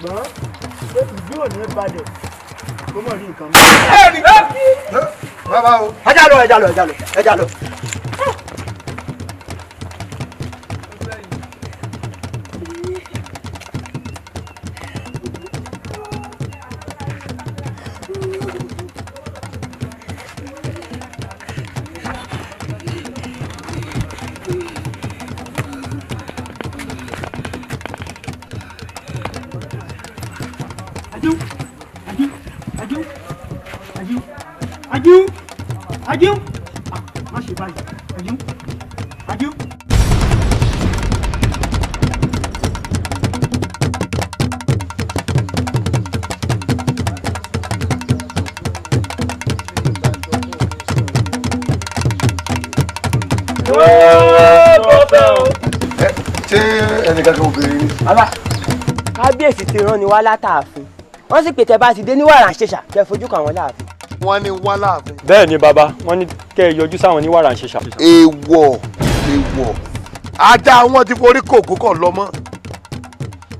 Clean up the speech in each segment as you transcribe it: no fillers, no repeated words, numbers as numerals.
Ṣùgbọ́n ìlú ò ní balẹ̀ kó mọ̀ rí nǹkan mọ́. Bàbá o. Ẹja lọ, ẹja lọ, ẹja lọ, ẹja lọ. Ajú, ajú, má ṣe báyìí, ajú, ajú. Ṣé ẹnìkan kan obìnrin ni. Bàbá, kábíyèsí ti rán ni wá látààfin, wọ́n sì pè tẹ́ bá ti dé ní wàrà ṣèṣà kẹ́ fojú kan àwọn láàfin. Wọ́n ní wá láàfin. Bẹ́ẹ̀ ni bàbá, wọ́n ní kẹ́ ẹ yọjú sáwọn ní wàrà ṣèṣà. Èèwọ̀ èèwọ̀, ajá wọn ti forí kòkó kọ̀ lọ mọ́.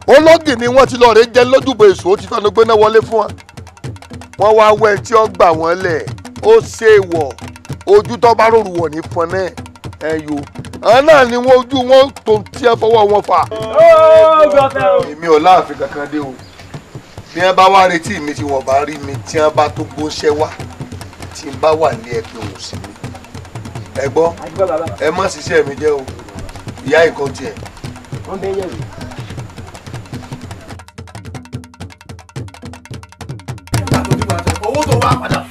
Ológì ni wọ́n ti lọ rè jẹ́ lójúbọ èso, ó ti fẹ́nu gbéná wọlé fún wọn. Wọ́n wá wẹ́ tí ó gbà wọ́n lẹ̀, ó ṣe èèwọ̀, ojú tó bá rorù wọ̀ ní fọn náà ẹ yo. Àwọn náà ni wọ́n ojú wọn tó tí ẹ fọwọ́ wọn fà. Èmi ò láàfin kankan dé o. Bí wọ́n bá wá retí mi tí wọ́n bá rí mi, tí wọ́n bá tó gbóṣẹ́ wá, tí n bá wà ní ẹ pé òun sí mi. Ẹ gbọ́, ẹ má ṣiṣẹ́ mi jẹ́ o, ìyá nǹkan tiẹ̀. Owó tó wá padà.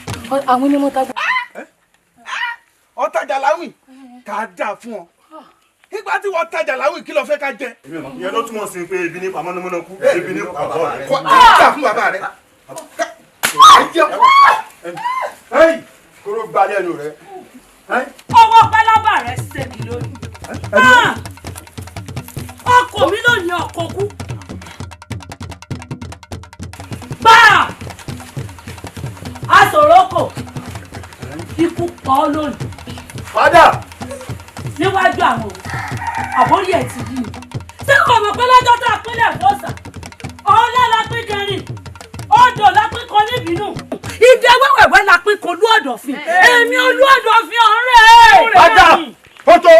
Àwọn onímọ̀ tá. Ọ̀tajà láwìn kà á dà fún ọ. Nígbà tí wọ́n tajà láwìn kí ló fẹ́ ká jẹ. Ìyẹn ló túmọ̀ sí pé ebi ní pamọ́nàmọ́ná kú, ebi ní pàbọ̀ rẹ̀. Kò á dà fún bàbá rẹ̀. Kóró gbalẹ̀ ẹnu rẹ̀. Ọwọ́ pálábà rẹ̀ ṣèmi lónìí. Ọkọ mi lónìí ọkọ kú. Gbáà! Aṣòrókò ikú pa ọ́ lónìí. Padà! Níwájú àwọn àbórí ẹ̀ ti yí. Ṣé kò mọ̀ pé lọ́jọ́ tá a pínlẹ̀ fọ́sà? Ọlá la pín kẹrin, odò la pín kan níbínú. Ìdẹ wẹ́wẹ̀wẹ́ la pín kan olú ọ̀dọ̀fin. Èmi olú ọ̀dọ̀fin ọ̀rẹ́. Padà! Ó tó!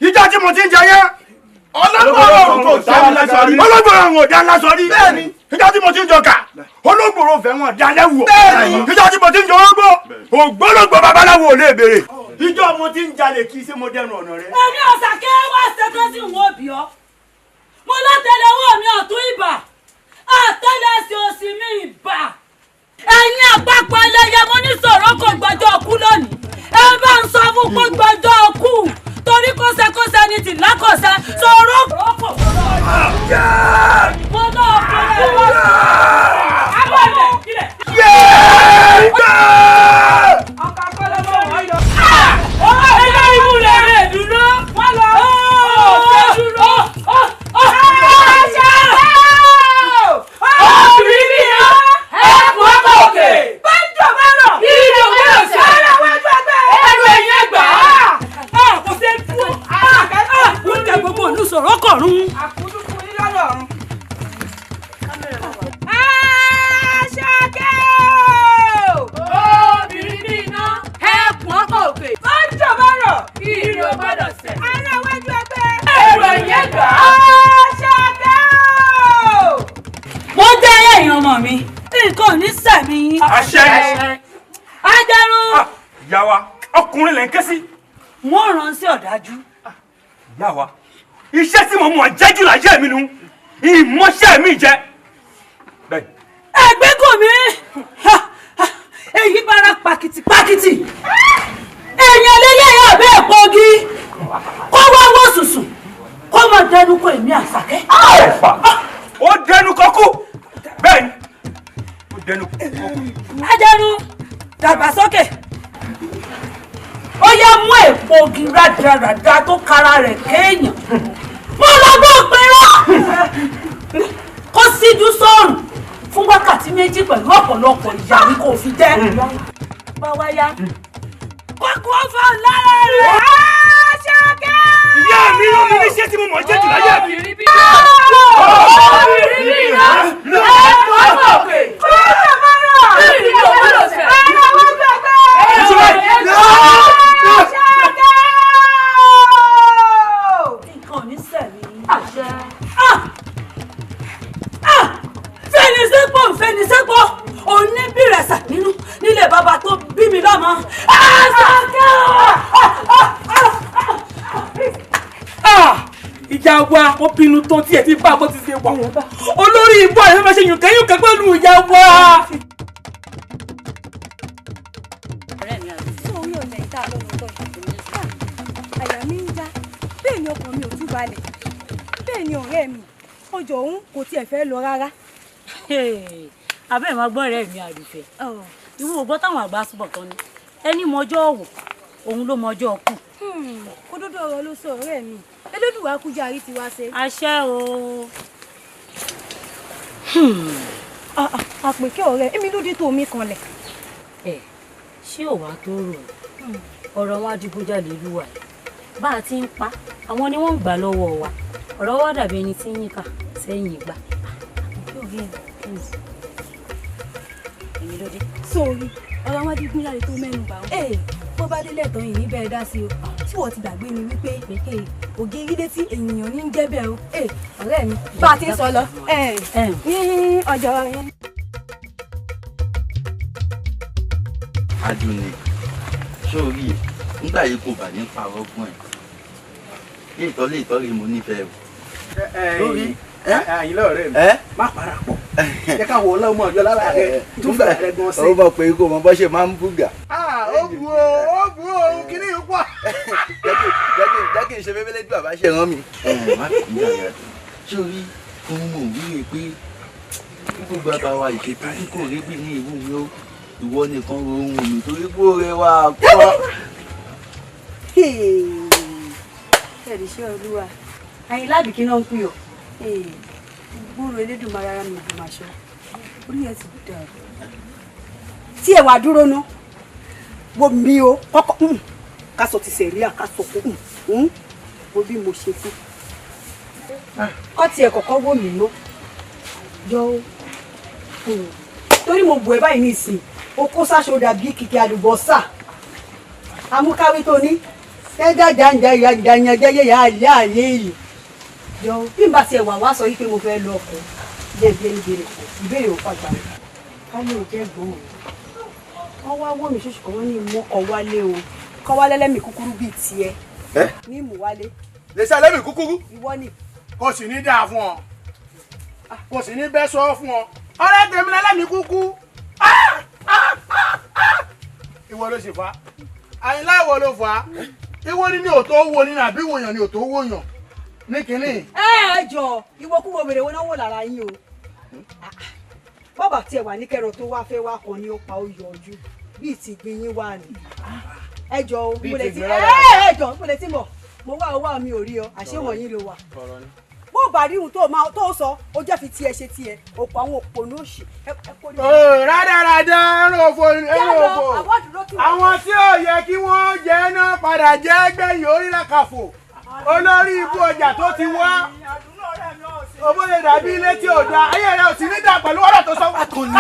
Ìjọ tí mo ti ń jẹ yẹn. Ọlọ́gbọ̀rọ̀ ọ̀run kò dá lásọ rí. Ọlọ́gbọ̀rọ̀ ọ̀run ò dá lásọ rí. Bẹ́ẹ̀ni. Ìjọ tí mo ti ń jọkà, ológbòrò fẹ́ wọn dá lẹ́wù. Bẹ́ẹ̀ni. Ìjọ tí mo ti ń jọ orógbó, ògbólógbò babaláwo ò lè béèrè. Ìjọ mo ti ń jalè kí ṣé mo dẹnu ọ̀nà rẹ. Èmi ọ̀sàkẹ́ wá ṣetán sí ìwọ̀n òbí ọ. Mo látẹlẹwọ́ mi ọ̀tún ìbà, àtẹlẹsẹ̀ òsì mi ìbà. Ẹ̀yin àpapọ̀ ẹlẹ́yẹ mo ní sọ̀rọ̀ kò gbọ́jọ́ kú lónìí. Ẹ bá ń sọ fún pé gbọ́jọ́ kú torí kọ́sẹ̀kọ́sẹ̀ ni tì lákọ̀ọ́sẹ̀ sọ̀rọ̀ kò. Mo náà kọ́ ẹ wá. Abọ́ ilẹ̀ ilẹ̀. Ọkọ̀ akọ́lọ́mọ wọ́n yọ. Ẹgbẹ́ imú rẹ̀ rẹ̀ dúró. Wọ́n lọ. Ó dúró. Obìnrin bí iná. Ẹ̀kún ọkọ̀ òkè. Bájọ̀ bá rọ̀. Ìrìn òkè òsì. Ara wájú ẹgbẹ́. Ẹrù ẹ̀yìn ẹgbà. Kò ṣe dúró. Ó jẹ gbogbo òlú sọ̀rọ̀ kọ̀run. Àkúdúkú yín lọ́nà ọ̀run. Àṣàkẹ́ o! Obìnrin bí iná. Ẹ̀kún ọkọ̀ òkè. Bájọ̀ bá rọ̀. Ìrìn ò gbọ́dọ̀ sẹ̀. Ara wájú ẹgbẹ́. Ẹrù ẹ̀yìn ẹgbà. Àṣàkẹ́ o! Mo jẹ́ ẹ̀yin ọmọ mi. Nǹkan ò ní sẹ̀mí yín. Àṣẹ. Ajẹrun. Ìyá wa, ọkùnrin lẹ̀ ń ké sí. Wọ́n rán sí ọ̀dájú. Ìyá wa, iṣẹ́ tí mo mọ̀ jẹ́ jù láyé mi nu, ìmọ̀ṣẹ́ mi jẹ́. Ẹgbẹ́ kò mí. Èyí bára pàkìtì pàkìtì. Èèyàn lélẹ̀ yà bẹ́ẹ̀ pọ́gí. Kó wá wọ́ sùsù. Kó má dẹnu kọ èmi Àṣàkẹ́. Ó dẹnu kọ kú. Bẹ́ẹ̀ni, ó dẹnu kọ kú. Ajẹrun dàgbàsókè. Ó yá mú èpo igi rádaràda tó kára rẹ̀ kéèyàn. Mo lọ bó pinra. Kó síjú sọ́ọ̀rùn fún wákàtí méjì pẹ̀lú ọ̀pọ̀lọpọ̀ ìyà ni kò fi jẹ́. Báwa yá. Kókó ọ̀fọ̀ lára rẹ̀. Àṣàkẹ́! Ìyá mi ló mi níṣẹ́ tí mo mọ̀ jẹ́ jù láyé mi. Obìnrin bí iná. Ìyá wa wọ́n bínú tán tí ẹ ti bá bó ti ṣe wà. Olórí ibú àti fẹ́ ṣe yùnkẹ́yùnkẹ́ pẹ̀lú ìyá wa. Sórí ọ̀nà ìta lọ́nà tó àyà mi ń já, bẹ́ẹ̀ ni ọkàn mi ò tún balẹ̀, bẹ́ẹ̀ ni ọ̀rẹ́ mi ọjọ́ òun kò tiẹ̀ fẹ́ lọ rárá. Abẹ́ ìmọ̀ gbọ́ ọ̀rẹ́ mi àdùfẹ́, ìwọ ò gbọ́ táwọn àgbà súbọ̀ tán ni ẹni mọjọ́ ọ̀wọ̀ òun ló mọjọ́ ọkù. Òdodo ọ̀rọ̀ ló sọ ọ̀rẹ́ mi, Elédùwà kújà rí tiwa ṣe. Àṣẹ o. Àpèkẹ́ ọ̀rẹ́ èmi ló dé tó mi kanlẹ̀. Ẹ ṣé ò wá tó rò ó, ọ̀rọ̀ wọn adigunjalè ìlú wa bá a ti ń pa àwọn ni wọ́n ń gbà lọ́wọ́ wa, ọ̀rọ̀ wa dàbí ẹni tí ń yínká sẹ́yìn ìgbà. Èmi ló dé. Sórí ọ̀rọ̀ àwọn adigunjalè tó mẹ́nu bà wọ́n. Bó bá délẹ̀ tán yìí níbẹ̀ dá sí o, tí wọ́n ti gbàgbé ni wípé ògiri létí ènìyàn ní ń jẹ́ bẹ́ẹ̀ o. Ọ̀rẹ́ mi bá a ti ń sọ lọ ní ọjọ́ yẹn. Adùnní sórí nígbà yìí kò bà ní parọ́ fún ẹ léètọ́ léètọ́ rí mo nífẹ̀ẹ́ o. Lórí àyìnlá ọ̀rẹ́ mi má parapọ̀ jẹ́ káwọn ọlọ́mọ ọjọ́ lára rẹ tún fẹ́ rẹ gan sí. Ó bọ̀ pé kò mọ bó ṣe máa ń búgà. Ó bu o, ó bu o, kíní yìí pọ̀. Jẹ́ kí n ṣe bébélé bí bàbá ṣe rán mi. Má kì í yàrá sórí fún mò ń wíyè pé gbogbo bàbá wa ìṣètò tí kò rí bí ní ìwú mi ó ìwọ nìkan ro ohun mi torí pé ó rẹwà kọ́. Ẹ̀rí ṣé olúwa Àyìnlá àbíkí náà ń pè ọ́ gbúrò Elédùmarè ara mi ìgbìmọ̀ àṣọ orí ẹ̀ ti dàrú. Tí ẹ wà dúró ná wo mi o kọ́kọ́ kásọ ti sẹ̀rí àkásọ kó wo bí mo ṣe fún kọ́ tiẹ̀ kọ́kọ́ wò mí ná jọ ó torí mo bù ẹ báyìí nísìnyí o kó sáṣọ dàbí kìkì àlùbọ́sà amúkáwí tó ní tẹ́jà jọ bí n bá tiẹ̀ wà wá sọ yìí pé mo fẹ́ lọ ọkọ̀ jẹ́ bí ẹni béèrè kọ̀ ìbéèrè ò pàgbà ká ní òjẹ́ gbọ́n wọ́n wá wọ́ mi ṣoṣù kan wọ́n ní mú ọkọ̀ wálé o kọ́ wálé lẹ́mìí kúkúrú bíi tiẹ̀ ní mú wálé. Lè ṣe lẹ́mìí kúkúrú. Ìwọ ni. Kò sì ní dáa fún ọ, kò sì ní bẹ́ sọ fún ọ, ọ̀rẹ́ tèmi lẹ́mìí kúkú. Ìwọ ló sì fà á Àyìnlá, ìwọ ló fà á. Ìwọ ni ní òtó wo ni àbí wòyàn ni òtó wòyàn ní kínní. Ẹ ẹ jọ ìwọ kúwo wèrè wo náà wò lára yín o, bọ́bà tiẹ̀ wà ní kẹrọ tó wá fẹ́ wá kan ní ó pa ó yọjú bíi ti gbin yín wà ní. Ẹ jọ o mo lè ti ẹ jọ mo lè ti mọ̀ mo wá owó mi ò rí ọ àṣé wọ̀nyí ló wà. Bó o bá rí ohun tó máa tó sọ o jẹ́ fi tiẹ̀ ṣe tiẹ̀ òpó àwọn òpònú òṣì. Rádaràdà ẹran òfò ẹran òfò àwọn tí ò yẹ kí wọ́n jẹ́ náà padà jẹ́ gbẹ̀yìn orílẹ̀ kàfò olórí ibú ọjà tó ti wá òbóye dàbí ilé tí ò da ayé rẹ ò sì ní dà pẹ̀lú ọ̀rọ̀ tó sọ. Akọni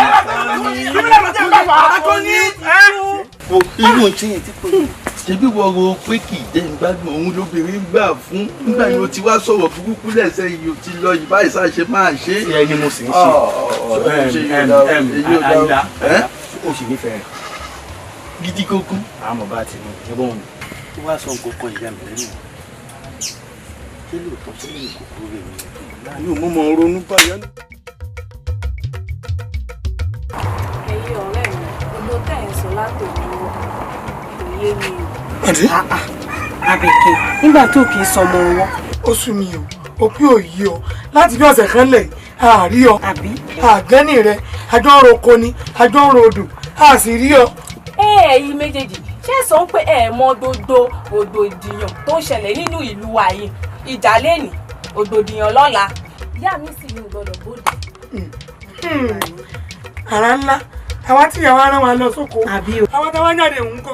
irú ṣe yẹn ti pọ̀ jù ṣebí wọ́n ro pé kì í jẹ́ ìgbádùn òun lóbìnrin gbà fún nígbà yìí o ti wá sọ̀rọ̀ burúkú lẹ́sẹ̀ yìí o ti lọ yìí báyìí sáà ṣe máa ṣe. Ṣé ẹni mo sì ń ṣe Àyìnlá o sì nífẹ̀ẹ́ rẹ̀ gidi gógún. Àmọ́ bá ti ní ẹgbọ́n mi tó wá sọ nǹkan kan ìyá mi lẹ́nu ṣé lóòótọ́ ṣé lè kókó rẹ̀ mi ò mọ̀ mọ̀ ronú báyọ̀. Ẹ̀yin ọ̀rẹ́ mi, gbogbo tẹ́ ẹ̀ ń sọ látòkè wọ kò yé mi o. Àbẹ̀kẹ́, nígbà tó kì í sọmọ wọn. Ó sú mi o, òpin ò yí ọ láti bí ọ̀sẹ̀ kan lẹ̀ àárí ọ àgẹ́nì rẹ àjọ ń roko ni àjọ ń rodò a sì rí ọ. Ẹ ẹ̀yin méjèèjì ṣé sọ pé ẹ mọ gbogbo rògbòdìyàn tó ń ṣẹlẹ̀ nínú ìlú wa yìí, ìjà lẹ́nìí, rògbòdìyàn lọ́la, ìyá mi sì ní gbọ́dọ̀ bóde. Àrà ńlá àwa tí ìyàwó ara wa lọ sóko àwọn táwa jáde ń kọ.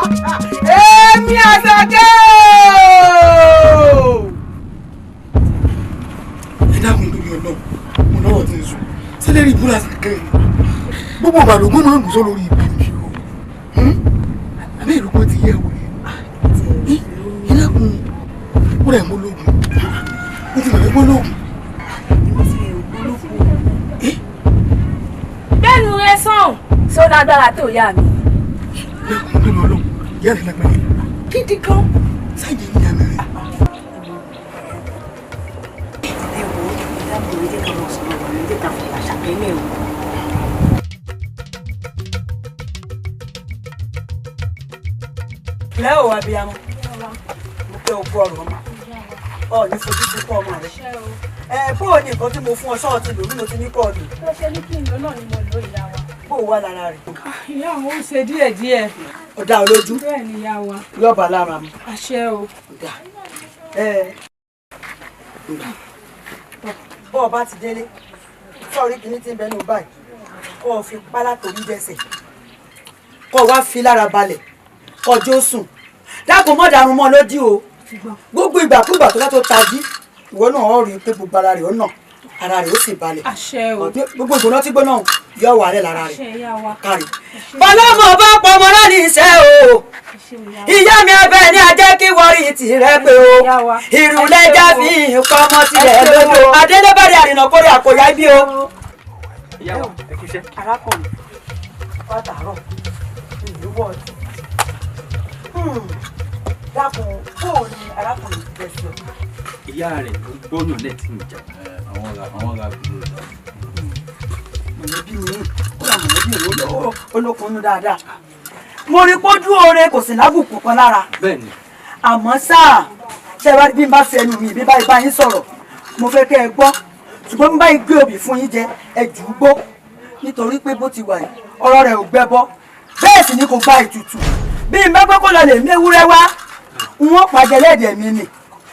Èmi Àṣàkẹ́ o. Ẹ dákun lórí Ọlọ́run, mo lọ́wọ́ tí ń sùn sílẹ̀ rí ìbúra Àṣàkẹ́ gbogbo ìbàlógún máa ń gùn sọ lórí ibi mi o àbẹ́ ìlú kan ti yẹ wò ẹ dákun ó rẹ̀ mọ́ lóògùn mo ti mọ̀ pé mọ́ lóògùn. Gbẹ́nu rẹ sàn sódà lágbára tó ìyá mi. Lẹ́kùn tó lọ lọ́hùn, ìyá rẹ̀ lágbára. Gidi gan. Sáyé ìyá mi rẹ̀. Ẹ wo, dábòó ẹ jẹ́ ká mọ̀ sọ̀rọ̀ wà ní jẹ́ ká fọlá ṣàpẹ́lẹ̀ o. Lẹ́ o abiyamọ, mo pé o kú ọ̀rọ̀ ọmọ, ọ ní fojú sí kọ́ ọmọ rẹ. Ẹ bó o ní nǹkan tí mo fún ọ ṣọ́ọ̀tì lò bí mo ti ní kọ́ ọ lò. Bó ṣe ní kí n lò náà ni mo lò ìyá wa. Bó o wà lára rẹ̀. Ìyá àwọn ó ṣe díẹ̀díẹ̀. Ó dá ọ lójú. Bẹ́ẹ̀ ni ìyá wa. Yọ̀ọ̀bà lára mi. Àṣẹ o. Ó dá. Ẹ bó o bá ti délé, sọ́ọ̀rí kìíní tí ń bẹ ní o báyìí, kó o fi pálá torí dẹ́sẹ̀, kó o wá fi lára balẹ̀, ọjọ́ sùn. Dákun mọ́ darun mọ́ lódì o. Gbogbo ìgbàkúgbà tó bá tó tají, ìwọ náà ó rí i pé gbogbo ara rẹ̀ ó nà, ara rẹ̀ ó sì balẹ̀. Àṣẹ o. Gbogbo ìgbóná tí gbóná yóò wà rẹ̀ lára rẹ̀. Àṣẹ ìyá wa. Kárí. Bọ́lọ́mọ bá pọmọ láti iṣẹ́ o. Ìyá mi abẹ ní ajẹ́ kí wọ́n rí tirẹ̀ pé o. Ìrùlẹ̀jà fi ìpamọ́ tirẹ̀ lódò. Adélébẹ̀rẹ̀ àrìnà kórè àkóyá ibi o. Ìyá wa, ẹ kú iṣẹ́. Arákùnrin, pátárọ̀, ìlú wọ̀ọ̀dù. Dákun, bóò ni arákùnrin ti jẹ́ sí ọ? Ìyá rẹ̀ ló gbóyún lẹ́tí ìjà. Àwọn ra kúrò lọ. Mọ̀lẹ́bí mi, ó ra mọ̀lẹ́bí mi olókunnú dáadáa. Mo rí pójú oore kò sí lábùkù kan lára. Bẹ́ẹ̀ni. Àmọ́ sáà, ṣé wá bí n bá fi ẹnu mi bí báyìí bá yín sọ̀rọ̀, mo fẹ́ kẹ́ ẹ gbọ́. Ṣùgbọ́n bí n bá yín gbé obì fún yín jẹ, ẹ jù ú gbó. Nítorí pé bó ti wà yìí, ọ̀rọ̀ rẹ̀ ò gbẹ́bọ. Bẹ́ẹ̀ sì ni kò gba ètùtù. Bí n bá gbọ́ kó lọ lè méwúrẹ́ wá, n ó pàjẹ́ lẹ́ẹ̀dẹ̀ mi nì.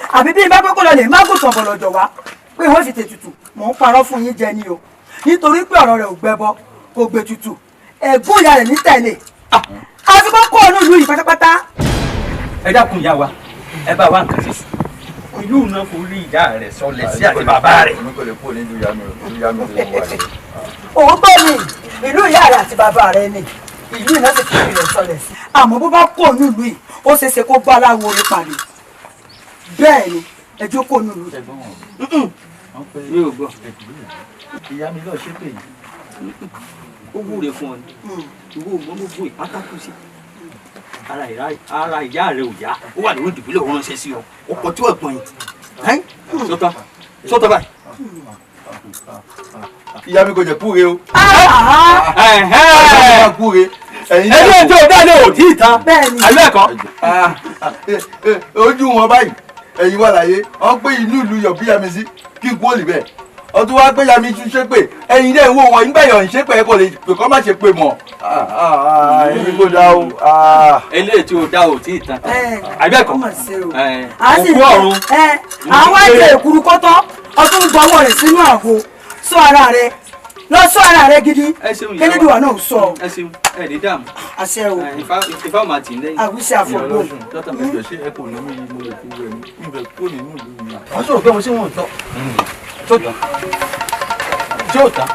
Àbí bí n bá gbọ́ kó lọ lè mágùtàn bọ̀lọ̀jọ̀ wá, pé wọ́n fi tètùtù, mò ń parọ́ fún yín jẹ ni o. Nítorí pé ọ̀rọ̀ rẹ̀ ò gbẹ́bọ, kò gbètùtù, ẹ̀gún ìyá rẹ̀ ní tẹ̀lé. Àti kó kó ọ̀nà ìlú yìí pátápátá. Ẹ dákun ìyá wa, ẹ bá wa nǹkan ṣe sí. Ìlú náà kò rí ìyá rẹ̀ sọlẹ̀ sí àti bàbá rẹ̀. Èmi kò lè kúrò nílùú ìyá mi o, ìlú ìyá mi lè wà yìí. Òótọ́ ni ìlú ìyá rẹ̀ àti bàbá rẹ̀ ni ìlú iná sì fi rẹ̀ sọlẹ̀ sí. Àmọ́ bó bá kó ọ̀nà ìlú yìí, ó ṣeé ṣe kó bá aláwo orin pàdé. Bẹ́ẹ̀ ni, ẹjọ́ kó ọ̀nà ìlú yìí. Mi ò gbọ́. Ìyá mi lọ ṣépè yìí. Ó wúre fún ọ ni. Ìwọ ògbọ́n ló bó ìpátákù sí. Ara ìyá rẹ̀ ò yá. Ó wà lórí ìdìbò lóun ránṣẹ́ sí ọ. Ó pọ̀ tí ó gbọ̀n yìí. Sọ́tọ̀ sọ́tọ̀ báyìí. Ìyá mi kò jẹ́ kúre o. Kúre. Ẹni ẹjọ́ ọ̀dá ni ò tí ì tán. Àlọ́ ẹ̀kọ́. Ojú wọn báyìí, ẹ̀yin wà láyé, wọ́n pé inú ìlú yọ̀ bí yàmi sí kí n kú òlì bẹ́ẹ̀. Ọtún wá pé yàmi tún ṣépè, ẹ̀yin náà ń wò wọ́n nígbà yọ̀ ń ṣépè ẹ̀ kò lè pè kọ́ má ṣe pè mọ́. Ẹ̀yin kò dá o. Eléyìí tí o dá o tí ì tán. Àbí ẹ̀kọ́. Òkú ọ̀run. Àwọn ẹ̀jẹ̀ èkuru kọ́tọ́, ọtún gbọ́wọ́ rẹ̀ sínú àgbo, sọ ara rẹ̀. Lọ sọ ara rẹ gidi. Kélédùwà náà sọ. Ẹ ṣeun, ẹ ní dààmú. Àṣẹ o. Ifá máa tì í lẹ́yìn. Àwíṣe àfọ̀gbọ́. Ẹjọ́ ṣé ẹ kò ní mí mo lè fi wẹ̀ mí níbẹ̀ kúrò nínú ìlú mi. Wọ́n sọ̀rọ̀ pé mo ṣé wọn ò tọ́. Tó tán. Ṣé ò tán?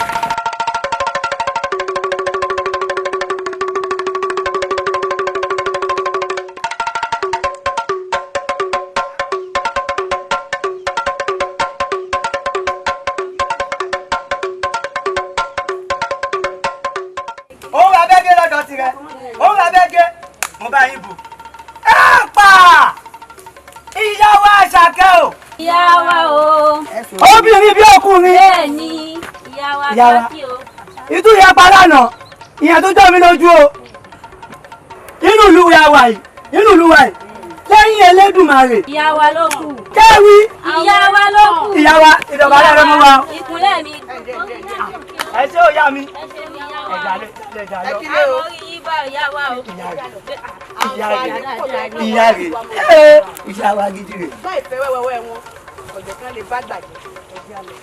Obìnrin bí ọkùnrin. Bẹ́ẹ̀ni, ìyá wa kákí o. Ìtú ìyá pa lánàá, ìyẹn tó jọ mí lójú o. Inú ìlú wa wà yìí, inú ìlú wa yìí, lẹ́yìn Elédùmarè. Ìyá wa ló kù. Kẹ́wí. Ìyá wa ló kù. Ìyá wa, ìdọ̀bálẹ̀ rẹ mú wa. Ìkúnlẹ̀ mi. Ẹ ṣé o yá mi. Ẹ ṣé mi ìyá wa. Ẹ̀dá lọ, ẹ̀dá lọ. Àwọn orí yín bá ìyá wa o. Ìyá rẹ̀, ìyá rẹ̀, ìyá wa gidi rẹ̀. Báyìí fẹ́ wẹ́wẹ́wẹ́ wọn, ọ̀jọ̀ kan lè bá gbàjẹ́ ẹ̀jẹ̀ alẹ́.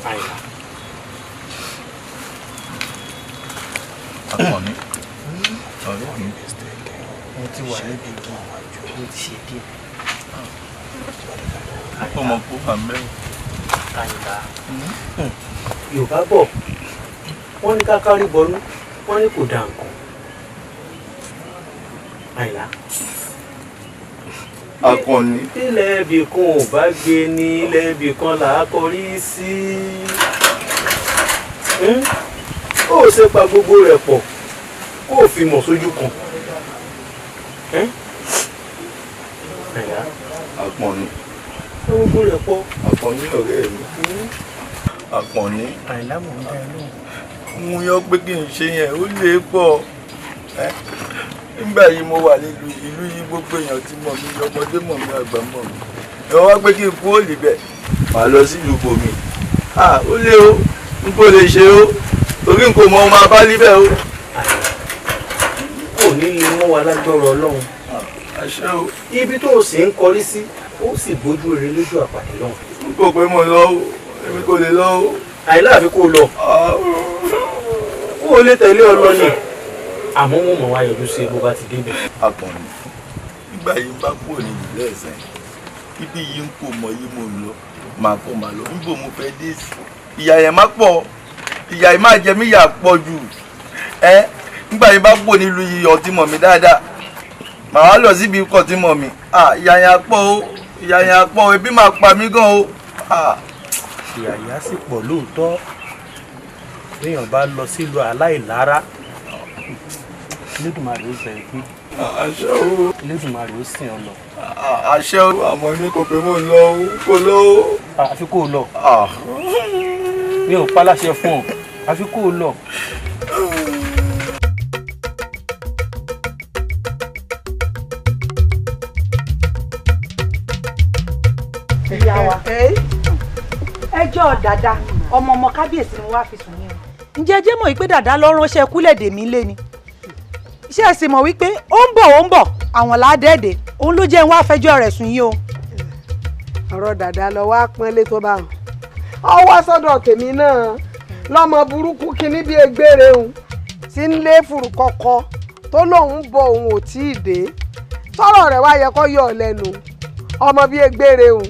Àyìnlá. Akànnì ọ̀rẹ́ mi. Mo ti wà níbi igi, mo ti ṣe díẹ̀. Ọmọ kó wà mẹ́rin. Àyìnlá. Yorùbá bọ̀, wọ́n ní kákárí bọnú, wọ́n ní kò dà nǹkan. Àyìnlá. Akànnì. Ilẹ̀ ibì kan ò bá gbé ní ilẹ̀ ibì kan là á kọrí sí. Ó ṣe pa gbogbo rẹ̀ pọ̀ kó o fi mọ̀ sójú kan. Àyìnlá. Akànnì. Gbogbo rẹ̀ pọ̀. Akànnì ọ̀rẹ́ mi. Akànnì. Àyìnlá mò ń dá ẹ lóhùn. Mo yọ pé kí n ṣe yẹn ó lè pọ̀. Nígbà yìí mo wà nílùú ìlú yìí gbogbo èèyàn ti mọ̀ mí, ọmọdé mọ̀ mí, àgbà mọ̀ mí. Ẹ wá pé kí n kú òlì bẹ̀, màá lọ sílùú bòmí. Ó lé o, n kò lè ṣe o, torí n kò mọ ọmọ abálí bẹ́ẹ̀ o. Kò ní lè mọ́ wa lágbọ́rọ̀ Ọlọ́run. Àṣẹ o. Ibi tó o sì ń kọrí sí, ó sì bójú rere lójú àpàdé lọ́hùn. N kò pé mo lọ o, èmi kò lè lọ o. Àyìnlá àfi kó o lọ. Kó o lè tẹ̀lé ọ lọ ni. Àmọ́ wọn mọ̀ wá yọjú sí bó bá ti débẹ̀. Akànnì, nígbà yìí ń bá kúrò ní ìlú ẹ̀sẹ̀, ibi yìí ń kò mọ yìí mò ń lọ, màá kó màá lọ, níbo mo fẹ́ dé sí. Ìyà yẹn má pọ̀, ìyà yìí má jẹ mí yà pọ̀ jù. Ẹ nígbà yìí bá kúrò nílùú yìí ọtí mọ̀ mí dáadáa, màá wá lọ síbi ikọ̀ tí mọ̀ mí. Ìyà yẹn á pọ̀ o, ìyà yẹn á pọ̀ o, ebi máa pa mí gan o. Ìyà yẹn á sì pọ̀ lóòótọ́, béèyàn bá lọ sílùú aláìlára. Elédùmarè ó sẹ ikú. Àṣẹ o. Elédùmarè ó sìn ọ lọ. Àṣẹ o. Àmọ́ mi kò pé mò ń lọ o, kò lọ o. Àfi kó o lọ. Mi ò pa láṣẹ fún ọ, àfi kó o lọ. Ìyá wa, ẹjọ́ dàda ọmọ ọmọ kábíyèsí ni wàá fi sùn yín o. Ǹjẹ́ jẹ́ mọ̀ wípé dàda ló ránṣẹ́ kúlẹ̀ dèmí lé ni? Ṣé ẹ sì mọ̀ wípé ó ń bọ̀ àwọn ládẹ́ẹ̀dẹ̀ òun ló jẹ́ ń wá fẹjọ́ rẹ̀ sùn yín o. Ọ̀rọ̀ dàda lọ wá pọ́nlé tó bá wọn. Ọ wá sọ́dọ̀ tèmi náà lọ́mọ burúkú kínní bíi egbére òun tí ń lé fùrùkọ̀kọ tó lóun bọ̀ òun ò tí ì dé. Sọ̀rọ̀ rẹ̀ wá yẹ kó yọ ọ lẹ́nu ọmọ bíi egbére òun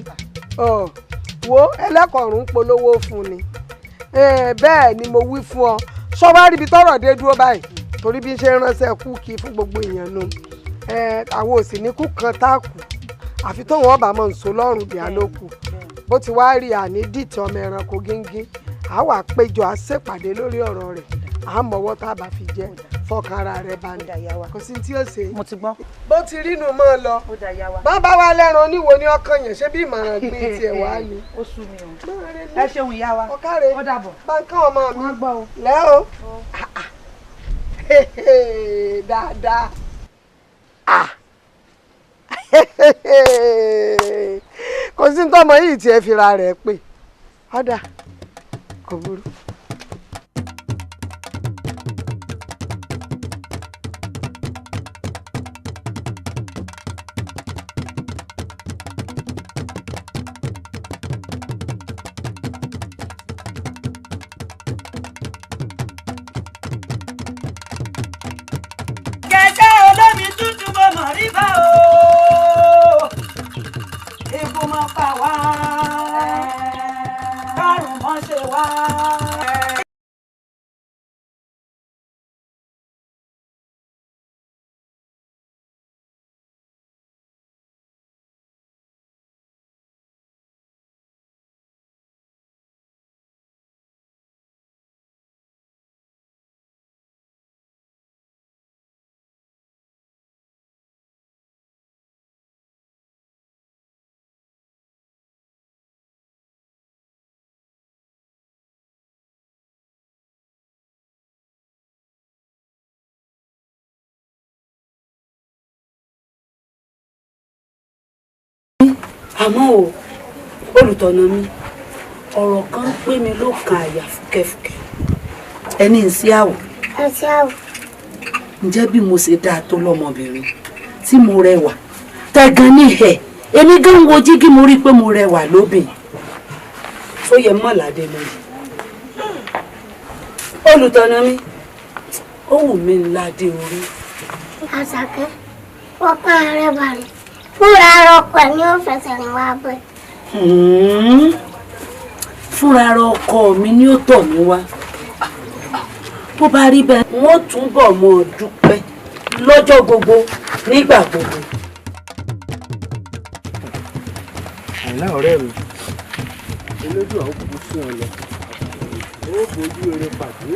wo ẹlẹ́kọ̀ọ́rùn polówó fún ni. Bẹ́ẹ̀ ni mo wí fún ọ sọ wá ríbi tọ́rọ̀ dé dúró báyìí torí bí n ṣe ránṣẹ́ kú kí fún gbogbo èèyàn nu àwọn òsì ní kú kan tá a kù àfi tóun ọba mọ̀ nsọ lọ́rùn bí alókù bó ti wá rí àní dìtì ọmọ ẹranko gíngín à wà péjọ à ṣèpàdé lórí ọ̀rọ̀ rẹ̀ à mọ̀wọ́ tá a bá fi jẹ́ fọkàn ara rẹ̀ balẹ̀ kò sí tí ó ṣe. Mo ti gbọ́. Bó ti rí nu mọ́ ọ lọ bàbá wa lẹ́ran oníwo ni ọkàn yẹn ṣé bí ìmọ̀ràn gbé tiẹ̀ wá ni. Ó sú mi o. Ẹ ṣeun ìyá wa. Ọ̀kàrẹ̀ ó dàbọ̀. Báńkà ọmọ mi lẹ́ o. Dáadáa. Kò sí tọmọ yìí tiẹ̀ fira rẹ̀ pé ọ̀dà kò burú. Kẹ̀kẹ́ olómi tútù mo mọ̀ rí bá o. Ikú mọ́ pa wá, kárùn mọ́ ṣe wá. Àmọ́ o, olùtọ̀nà mi, ọ̀rọ̀ kan ń pè mí lókàn àyà fúkẹ́fúkẹ́. Ẹni ń sí àwọ̀. Ǹjẹ́ bí mo ṣe dáa tó lọ́mọbìnrin tí mo rẹwà tẹ̀gàn ní ẹ̀ Èmi gan wo jígí mo rí i pé mo rẹwà lóbìn. Ó yẹ mọ́ ládé lórí. Olùtọ̀nà mi, ó wù mí ládé orí. Àṣàkẹ́, ọkàn rẹ balẹ̀. Fúnra ara ọkọ ẹ̀ ni ó fẹsẹ̀ rìn wá bẹ̀. Fúnra ara ọkọ mi ni ó tọ̀ mí wá. Bó bá rí bẹ́ẹ̀, wọ́n túbọ̀ mọ́ ọ dúpẹ́ lọ́jọ́ gbogbo nígbà gbogbo. Àìlá ọ̀rẹ́ mi, Elédùà ó kúkú sí ọ lọ, ó bójú eré pàdé,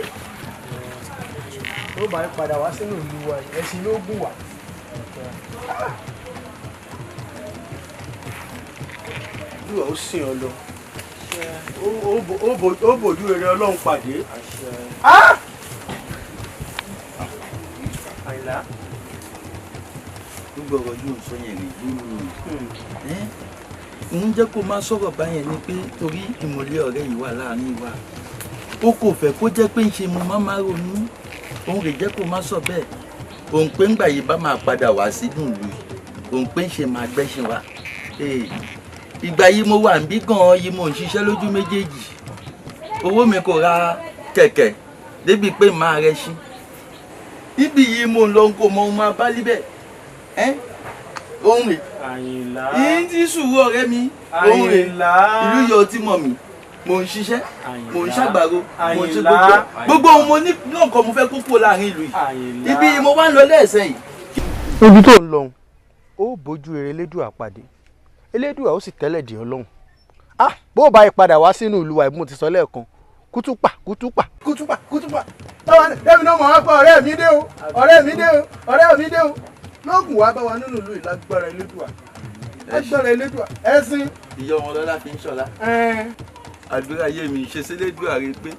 ó bá ń padà wá sínú ìlú wa, ẹṣin ló gùn wá. Elédùà ó sìn ọ lọ, ó bójú eré Ọlọ́run pàdé. Àìlá. Gbogbo ọ̀rọ̀ yóò sọ yẹn rè yé mi. Ń jẹ́ kó máa sọ̀rọ̀ báyẹn ni pé torí ìmọ̀lẹ́ ọ̀rẹ́ yìí wà láàrin wa. Ó kò fẹ́ kó jẹ́ pé ń ṣe mo máa ronú. Òun rè jẹ́ kó máa sọ bẹ́ẹ̀. Òun pé ńgbà yìí bá máa padà wá sínú ìlú yìí. Òun pé ń ṣe máa gbẹ́sìn wa. Ìgbà yìí mo wà níbí gan-an yìí mo ń ṣiṣẹ́ lójú méjèèjì. Owó mi kò ra kẹ̀kẹ́ débi pé máa rẹṣin. Ibi yìí mo ń lọ kó mọ ohun máa bá líbẹ̀. Òun rè. Àyìnlá. Yìí ti sùúrù ọ̀rẹ́ mi. Òun rè. Ìlú yọ ọtí mọ̀ mi. Mò ń ṣiṣẹ́, mò ń ṣàgbàro, mò ń ṣe gbogbo. Gbogbo ohun mo ní náà kọ́ mo fẹ́ kó kúrò láàrin ìlú yìí. Ibi mo wá ń lọ lẹ́ẹ̀sẹ̀ yìí. Ibi tó ń lọ, ó bójú eré Elédùà pàdé. Elédùà ó sì tẹ́lẹ̀ dì ọ́ lọ́hùn. Bó o bá yí padà wá sínú ìlú wa, mo ti sọ lẹ́ẹ̀kan. Kútúpà, kútúpà, kútúpà, kútúpà. Táwọn ẹ̀mí náà mọ̀ wá pé ọ̀rẹ́ mi dé o, ọ̀rẹ́ mi dé o, ọ̀rẹ́ mi dé o. Lóògùn wá bá wa nínú ìlú ìlágbára Elédùà. Lágbára Elédùà, ẹ̀sìn. Ìyá wọn lọ́lá fi ń ṣọlá. Àdúrà yé mi ṣe sélédùà rẹ pé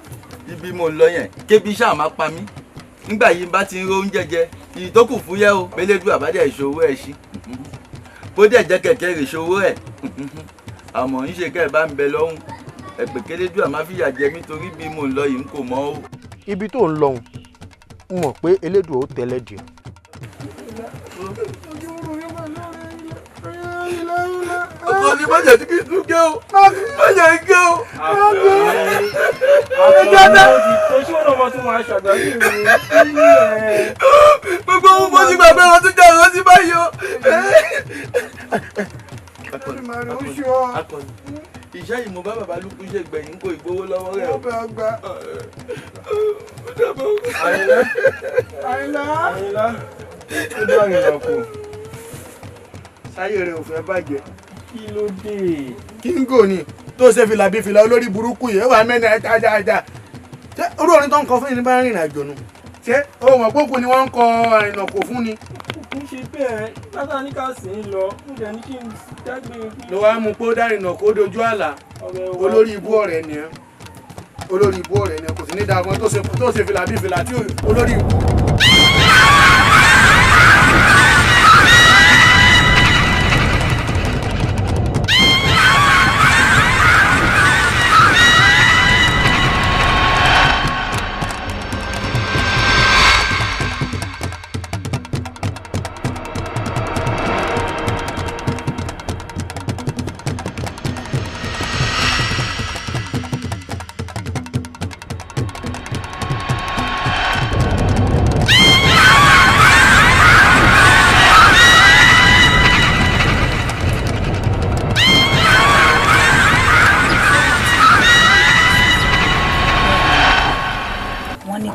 ibi mo lọ yẹn kébi ṣáà máa pa mí. Nígbà yìí bá ti ń ro oúnjẹ jẹ, ìyí tó kù fúyẹ́ o, Elédùà bá dẹ̀ ṣòwò ẹ̀ sí. Bó dẹ̀ jẹ́ kẹ̀kẹ́ rè ṣòwò ẹ̀. Àmọ́ ń ṣe kẹ́ ẹ̀ bá ń bẹ lọ́hùn. Ẹ̀pẹ̀ kélédùà má fìyà jẹ mí torí bí mo ń lọ yìí ń kò mọ́ o. Ibi tó ń lọ ń mọ̀ pé Elédùà ó tẹ́lẹ̀ dì ọ́. Ọkọ ni má jẹ́ kí n tún gé o, má jẹ́ gé o. Gbogbo ohun mo ti gbàgbé wọn tún jẹ́ ìrántí báyìí o. Akọni, iṣẹ́ yìí mo bá bàbá Lúkú ṣe gbẹ̀yìn kó ìgbowó lọ́wọ́ rẹ̀ o. Àyìnlá. Àyìnlá. Àyìnlá. Ó dá àyìnlá kù. Sáyé rẹ̀ ò fẹ́ bàjẹ́. Kí ló dé? Kíngò ni tó ṣe fìlà bí fìlà olórí burúkú yìí ó wà mẹ́ni ẹja. Ṣé orú orin tó ń kọ fún yìí ní bá rìnrìn àjò nu? Ṣé ohun ọ̀pọ̀kù ni wọ́n ń kọ àrìnà kò fún ni? Kò ṣe bẹ́ẹ̀, látà ní ká sì ń lọ, mo jẹ́ ní kí n dágbére. Ló wá mú pé ó dárìnà kó dojú àlà. Olórí ibú ọ̀rẹ́ ni ẹ́. Olórí ibú ọ̀rẹ́ ni ẹ́ kò sí ní dáa fún tó ṣe fìlà bí fìlà tí olórí ibú.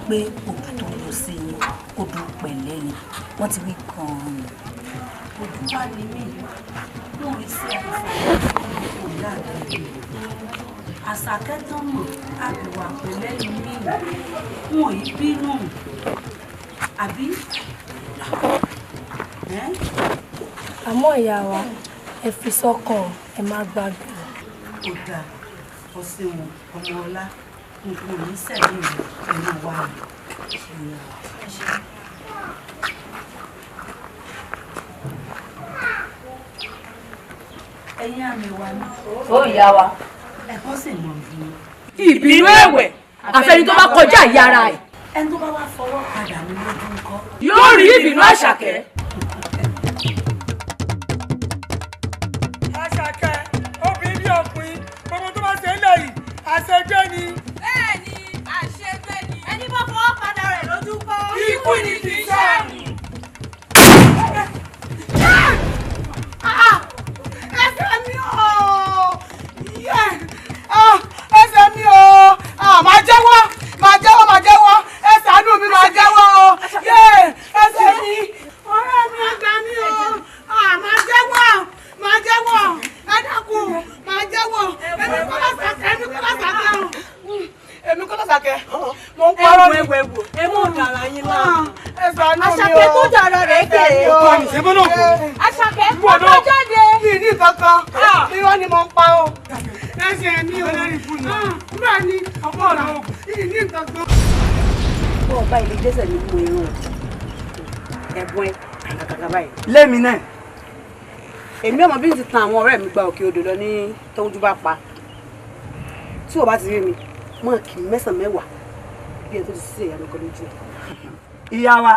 Pé odù tó lọ sí yín odù pẹ̀lẹ́ ni wọ́n ti wí gan-an ni. Odù wá ní mí, wọ́n rí sí àìsàn ọ̀gá àgbẹ̀. Àṣàkẹ́ tó mọ̀ àbíwá pẹ̀lẹ́ ni mí, wọn ì bínú àbí. Àmọ́ ìyá wa, ẹ fi sọ́kàn ẹ má gbàgbé. Ó dáa, ọ ṣeun ọmọ ọlá. Nǹkan ò ní sẹ̀mí rẹ̀ pẹ̀lú wa rẹ̀. Ẹ̀yin àmì wa ní. Ó ìyá wa. Ẹ̀kọ́ sì mọ̀ bí. Ìbínú ẹ̀wẹ̀ àfẹni tó bá kọjá ìyá ara ẹ̀. Ẹni tó bá wá fọwọ́ padà ní lójú ńkọ́. Yóò rí ìbínú Àṣàkẹ́. Àṣàkẹ́ obìnrin bí ọkùnrin gbogbo tó bá ṣe é lẹ́yìn àṣegbé ni. Bẹ́ẹ̀ni, àṣegbé ni. Ẹni bá fọwọ́ padà rẹ̀ lójú kọ́. Ikú ni kì í ṣe àrùn. Ẹsẹ̀ mi o! Ẹsẹ̀ mi o! Màá jẹ́wọ́! Màá jẹ́wọ́! Màá jẹ́wọ́! Ẹ ṣàánú mi, màá jẹ́wọ́ o! Ẹsẹ̀ mi! Ọ̀rẹ́ mi ọ̀gá mi o! Màá jẹ́wọ́! Màá jẹ́wọ́! Ẹ dákun! Màá jẹ́wọ́! Èmi kọ́ l'Àṣàkẹ́! Èmi kọ́ l'Àṣàkẹ́! Èmi kọ́ l'Àṣàkẹ́! Mo ń parọ́ ni. Ẹ mú dàrá yín láàmú. Ẹ ṣàánú mi o! Àṣàkẹ́ tó dàrá rẹ̀ kè é. Àṣàkẹ́ kó tó jáde. Mi ní kankan. Irọ́ ni mo ń pa o. Ẹsẹ̀ mi o. Bẹ́ẹ̀ ni ọ̀pọ̀ ọ̀la mi ní kankan. Bó o bá ilé jẹ́sẹ̀ mi mú irun ẹ̀bùn ẹ̀ kàkàkà báyìí. Lémi náà. Èmi ọmọ bí n ti tan àwọn ọ̀rẹ́ mi gba òkè odò lọ ní tọ́jú bá pa. Tí o bá ti rí mi, mọ̀ kì í mẹ́sàn-án mẹ́wàá bí ẹni tó ti ṣe ìyanu kan lójú ẹ̀. Ìyá wa,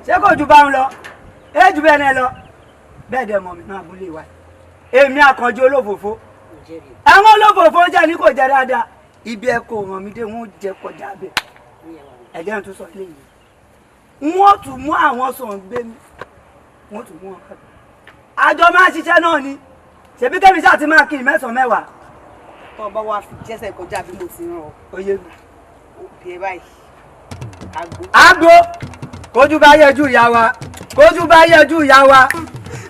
ṣé kò ju bá ń lọ? Ẹ jù bẹ́ẹ̀ náà lọ. Bẹ́ẹ̀ dẹ̀ mọ̀ mi náà abúlé wa. Èmi Àkànjí olófòfó. Àwọn olófòfó jẹ́ ní kò jẹ́ dáadáa. Ibi ẹ kò ràn mí dé, wọ́n jẹ kọjá bẹ́ẹ̀. Ẹ̀jẹ̀ ń tún sọ ilé yìí. Wọ́n tún mú àwọn sọ̀n gbé mi. Wọ́n tún mú wọn kọ́. Àjọ máa ń ṣiṣẹ́ náà ni. Ṣèbí kẹ́mi ṣáà ti máa kiri mẹ́sàn-án mẹ́wàá. Tó o bá wá fi jẹ́sẹ̀ kọjá bí mo ti rán ọ. Ó yé mi. Ó bí ẹ báyìí. Àgbo. Àgbo! Kójú bá yẹjú ìyá wa. Kójú bá yẹjú ìyá wa.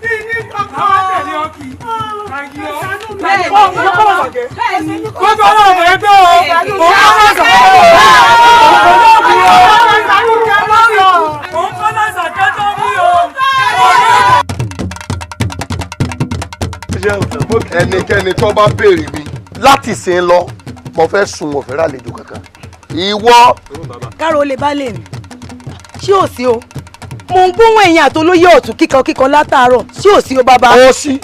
Ìní kankan. Àwọn tẹ̀lé ọkì. Àyè ọ́. Bẹ́ẹ̀ni. Gbogbo ọlọ́run ẹgbẹ́ o. Òun kọ́ l'Àṣàkẹ́. Òun kọ́ l'Àṣàkẹ́ tó bí o. Ẹnikẹ́ni tó bá béèrè mi láti sìn lọ, mo fẹ́ sùn, mo fẹ́ ràlejò kankan. Ìwọ. Káàró lè bá lè ní. Ṣé ò sí o? Mo ń gbóhùn ẹ̀yìn àtolóyè ọ̀tún kíkan kíkan látàárọ̀. Ṣé ò sí o bàbá? Ó sí.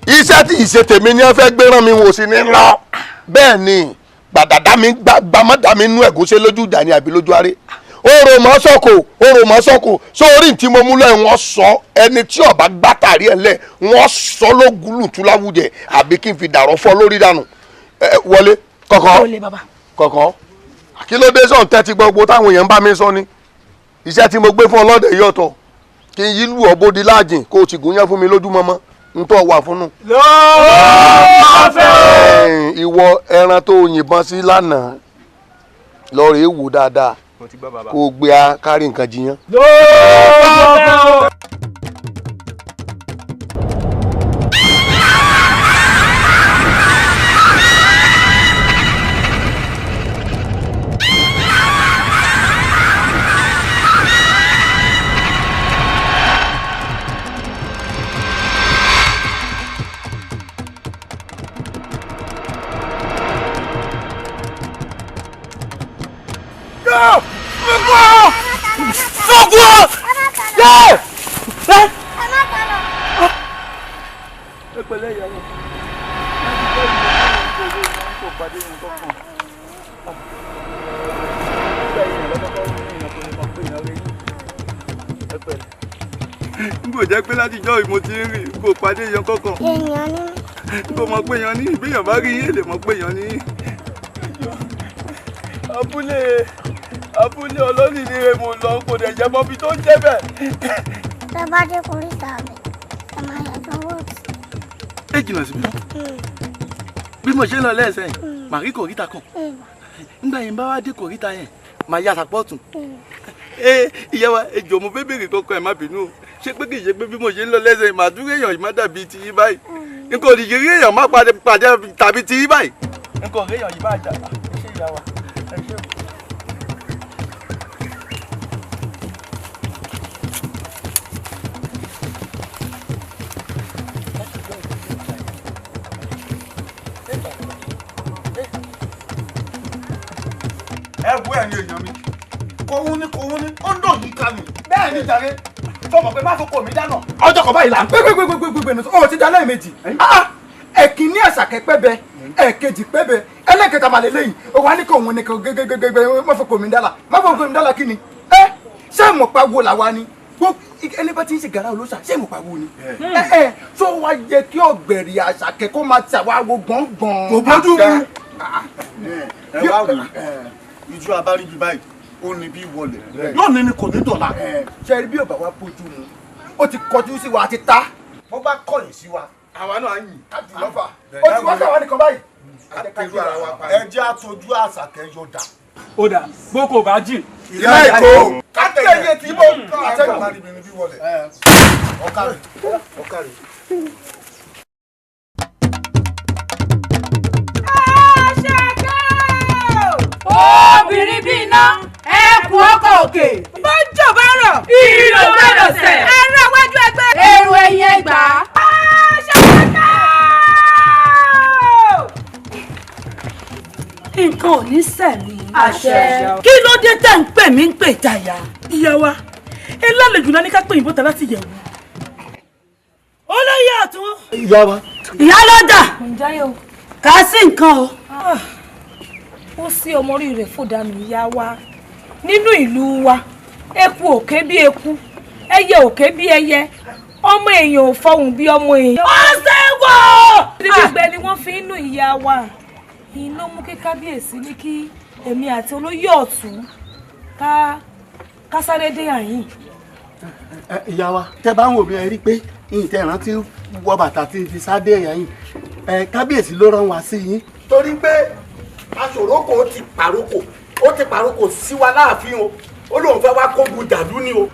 Iṣẹ́ tí ìṣe tèmi ni wọ́n fẹ́ gbé rán mi wò sí ní lọ. Bẹ́ẹ̀ ni gbàdàdà mi gbàmọ́dà mi nú ẹ̀gúnṣe lójú ìjà ni àbí lójú aré. Orò mọ́ sọ́kò, orò mọ́ sọ́kò, sórí tí mo mú lọ wọ́n sọ ẹni tí ó bá gbátàrí ẹ̀ lẹ̀ wọ́n sọ lógúlùtú láwùjẹ àbí kí n fi dàrọ́ fọ́ lórí dànù. Wọlé kọ̀kọ́ kọ̀kọ́ kí ló dé sọ̀n tẹ́tí gbogbo táwọn èèyàn ń bá mi sọ ni iṣẹ́ tí mo gbé fún ọlọ́dẹ yìí ọ̀tọ̀ kí n yí lù ọ́ bódi láàjìn kó o sì gúnyán fún mi lójúmọmọ n tó wà fún nù. Ìwọ ẹran tó yìnbọn sí lánàá lọ rèé wò dáadáa kó o gbé a kárí nǹkan jiyàn. N kò jẹ́ pé látijọ́ mo ti ń rìn kò pàdé yan kankan. Èèyàn ni. N kò mọ̀ pé yan ní ìbíyàn bá rí yín lè mọ̀ pé yan ní. Abúlé abúlé ọlọ́ọ̀nì ni mo lọ kò dẹ̀ jẹ́ mọ́bi tó ń jẹ́ bẹ́ẹ̀. Tẹ bá dé kòríta mi, ẹ máa yà sanwó tì. Ẹ jìnnà síbi. Bí mo ṣe ń lọ lẹ́sẹ̀ yìí, màá rí kòríta kan. Nígbà yẹn bá wá dé kòríta yẹn, màá yà sàpọ̀tún. Ìyá wa, ẹ jọ̀ọ́ mo fẹ́ béèrè kankan ẹ má bínú o. Ṣé pé kì í ṣe pé bí mo ṣe ń lọ lẹ́sẹ̀ yìí, màá dúró èèyàn yìí má dàbí ti yín báyìí. N kò lè rí èèyàn má pàdé tàbí ti yín báyìí. N kò rí èèyàn yìí bá jà. Ẹ ṣé ìyá wa, ẹ ṣé o. Ẹ wo ẹ̀yin èèyàn mi, kòun ní ó ń dò yìí ká mi. Bẹ́ẹ̀ ni jàre, sọmọ pé má fọkọ mi dáná. Ọjọ́ kan báyìí là ń pé ní ó ti dá lẹ́ẹ̀mejì. Ẹ̀kíní Àṣàkẹ́ pẹ́bẹ, ẹ̀kejì pẹ́bẹ, ẹlẹ́kẹta màlẹ́ lẹ́yìn. Ó wá ní kòun ní kò gẹ́gẹ́gẹ́gẹ́ má fọkọ mi dálà. Má fọkọ mi dálà kí ni? Ẹ ṣé mọ̀ pa wo làwa ni? Ẹni bá ti ń ṣe gàrà olóṣà ṣé mo pariwo ni. Ẹ tó wá yẹ kí ọ̀gbẹ̀rì Àṣàkẹ́ kó máa ti àwa wo gbọ̀ngbọ̀n. Kò bójú mu. Ẹ wá wò ijú abáríbi báyìí ó ní bí wọlé lónìí ni kò ní dọ̀la. Ṣe rí bí ò bá wa bójú mu ó ti kọjú sí wa àti ta. Bó bá kọ̀yìn sí wa àwa náà yìn. Á jù lọ́fà. Ó ti wá káwa nìkan báyìí. Ẹ jẹ́ àtọ́jú Àṣàkẹ́ yóò dà. Ó dà boko bá jìn. Ìyá èkó. Kátẹ́yẹ tí mo àtẹ̀yìn mi ni bí wọlé. Ọ̀kàrẹ̀ ọ̀kàrẹ̀. Obìnrin bíi iná ẹkùn ọkọ̀ òkè. Bọ́jọ̀ bá rọ̀. Ìrì ò gbọ́dọ̀ sẹ̀. Ará wájú ẹgbẹ́. Èrò ẹ̀yìn ẹgbàá. Nǹkan ò ní sẹ̀mí. Àṣẹ. Kí ló dé tẹ̀ ń pè mí ń pè jàyà? Ìyá wa, ẹ lálejò náà ní ká pè yín bọ́ta láti yẹ̀wò. Olóyè ọ̀tún. Ìyá wa. Ìyá lọ́jà. Kà á sí nǹkan o. Ó sí ọmọ orí rẹ̀ fòdànù ìyá wa. Nínú ìlú wa, eku òkè bí eku, ẹyẹ òkè bí ẹyẹ, ọmọ èèyàn ò fọhùn bí ọmọ èèyàn. Ó ṣe wọ̀! Gbígbẹ ni wọ́n fi ń nù ìyá wa. Iná mú kí kábíyèsí ní kí èmi àti olóyè ọ̀tún ká sáré dé àyìn. Ìyá wa, tẹ́ bá ń wò mí ẹ rí pé ìtẹ̀ rántí wọ bàtà tí fi sáde ẹ̀yà yìí kábíyèsí ló rán wa sí yín. Torí pé aṣòrókò ti pàrókò ó ti pàrókò sí wa láàfin o, ó lóun fẹ́ wá kógun dàlú ni o.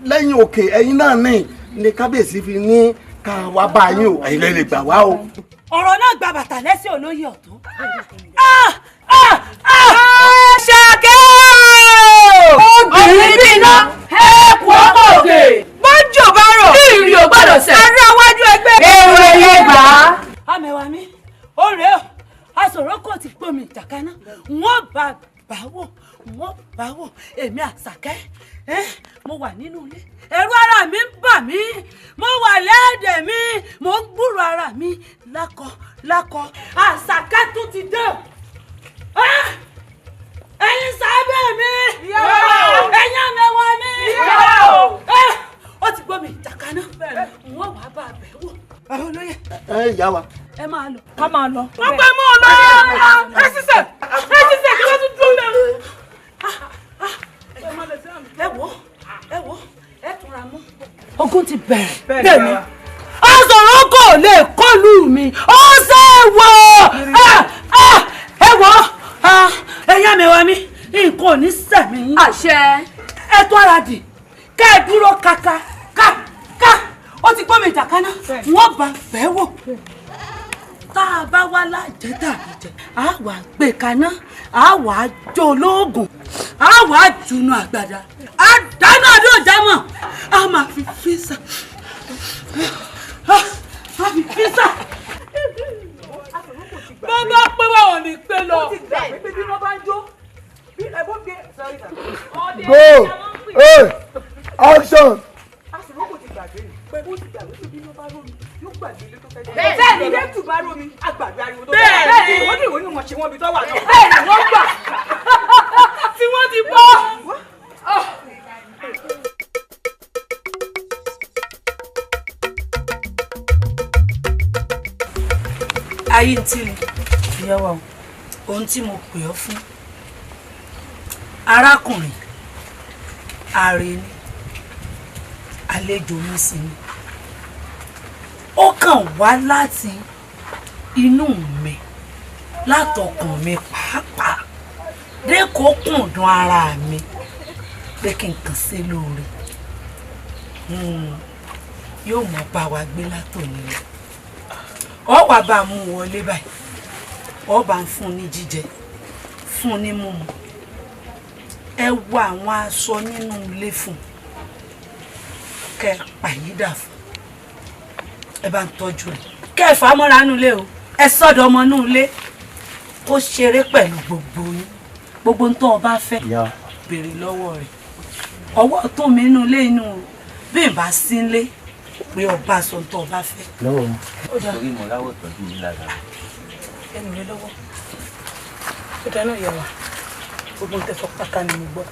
Lẹ́yìn òkè ẹ̀yin náà ní kábíyèsí fi ní ká wá bá yín o, ẹ̀yin lè lè gbà wá o. Ọ̀rọ̀ náà gba bàtà lẹ́sẹ̀ olóyè ọ̀tún. Àṣàkẹ́ obìnrin bíi iná ẹkùn ọkọ̀ òkè. Bọ́jọ̀ bá rọ̀. Ìrì ò gbọ́dọ̀ sẹ̀. Ará wájú ẹgbẹ́. Èrò ẹ̀yẹ gbà á. Àmẹ̀wà mi, ó rèé o, aṣòro kò ti gbómi ìjàkaná, wọ́n bá bá wò, wọ́n bá wò, èmi Àṣàkẹ́, mo wà nínú ilé. Ẹ̀rù ara mi ń bà mí, mo wà lẹ́ẹ̀dẹ̀ mi, mo ń gbúrò ara mi lákọ lákọ. Àṣàkẹ́ tún ti dé. Ẹ̀yin sábẹ́ mi, ẹ̀yin àmẹ̀wà mi, ó ti gbómi ìjàkaná, wọ́n wàá bá a bẹ̀ wò. Olóyè. Ẹ ìyá wa. Ẹ máa lọ. Ká máa lọ. Wọ́n pẹ́ mú ọ lọ. Ẹ sísẹ̀ ẹ sísẹ̀ kí wọ́n tún dúró lẹ́nu. Ẹ wo ẹ wo ẹ túnra mú. Ogun ti bẹ̀rẹ̀. Bẹ́ẹ̀ni. Aṣọ̀rọ̀ kò lè kọlù mi. Ó ṣe wọ̀ ẹ wọ̀ ẹ̀yà mi wá mi nǹkan ò ní sẹ̀mí yín. Àṣẹ. Ẹ tó ara dì kẹ́ ẹ dúró kaka ká ká ó ti gbọ́ mi ìjàkaná wọ́n bá bẹ́ẹ̀ wò. Tá a bá wá lájẹ tàbí jẹ a wà gbé kaná a wà jó lóògùn a wà jùnú àgbàdà a dáná ọdún ìjámọ̀ a máa fi físà a fi físà. Bàbá pé wàhùn ní pé lọ. Go! Hey! Action! Bẹ́ẹ̀ni bẹ́ẹ̀tù bá rómi àgbàdo ariwo tó bẹ́ẹ̀ bẹ́ẹ̀ni wọ́n ní ìwé ni wọ́n ṣe wọ́n bí tó wà náà bẹ́ẹ̀ni wọ́n gbà tí wọ́n ti bọ́. Ayé ń tí mi ìyá wa o, ohun tí mo pè ọ́ fún arákùnrin ààrẹ ni àlejò mi sì ni ó kàn wá láti inú mi látọkàn mi pàápàá dẹ́kọ̀ọ́ kùndùn ara mi pé kí n kàn sí lóore yóò mọ bá wa gbé látòní lọ ọ wà bá a mú wọlé báyìí ọ bá ń fún ní jíjẹ fún ní mímu ẹ wọ àwọn aṣọ nínú ilé fún kẹ pàyídà fún ẹ bá ń tọ́jú rẹ̀ kẹ ẹ fà á mọ́ra nínú ilé o ẹ sọ́dọ̀ ọmọ nínú ilé kó ṣeré pẹ̀lú gbogbo yín gbogbo ń tọ́ ọ bá fẹ́ béèrè lọ́wọ́ rẹ̀ ọwọ́ tó mi nínú ilé inú o bí n bá sí ilé pé ọba sọ ń tọ́ ọ bá fẹ́. Lọ́wọ́ wọn torí mo ráwọ̀ tọ́jú yín lára. Ẹnu rẹ lọ́wọ́ ó dáná ìyá wa gbogbo ń tẹ̀sán pátá ni mo gbọ́.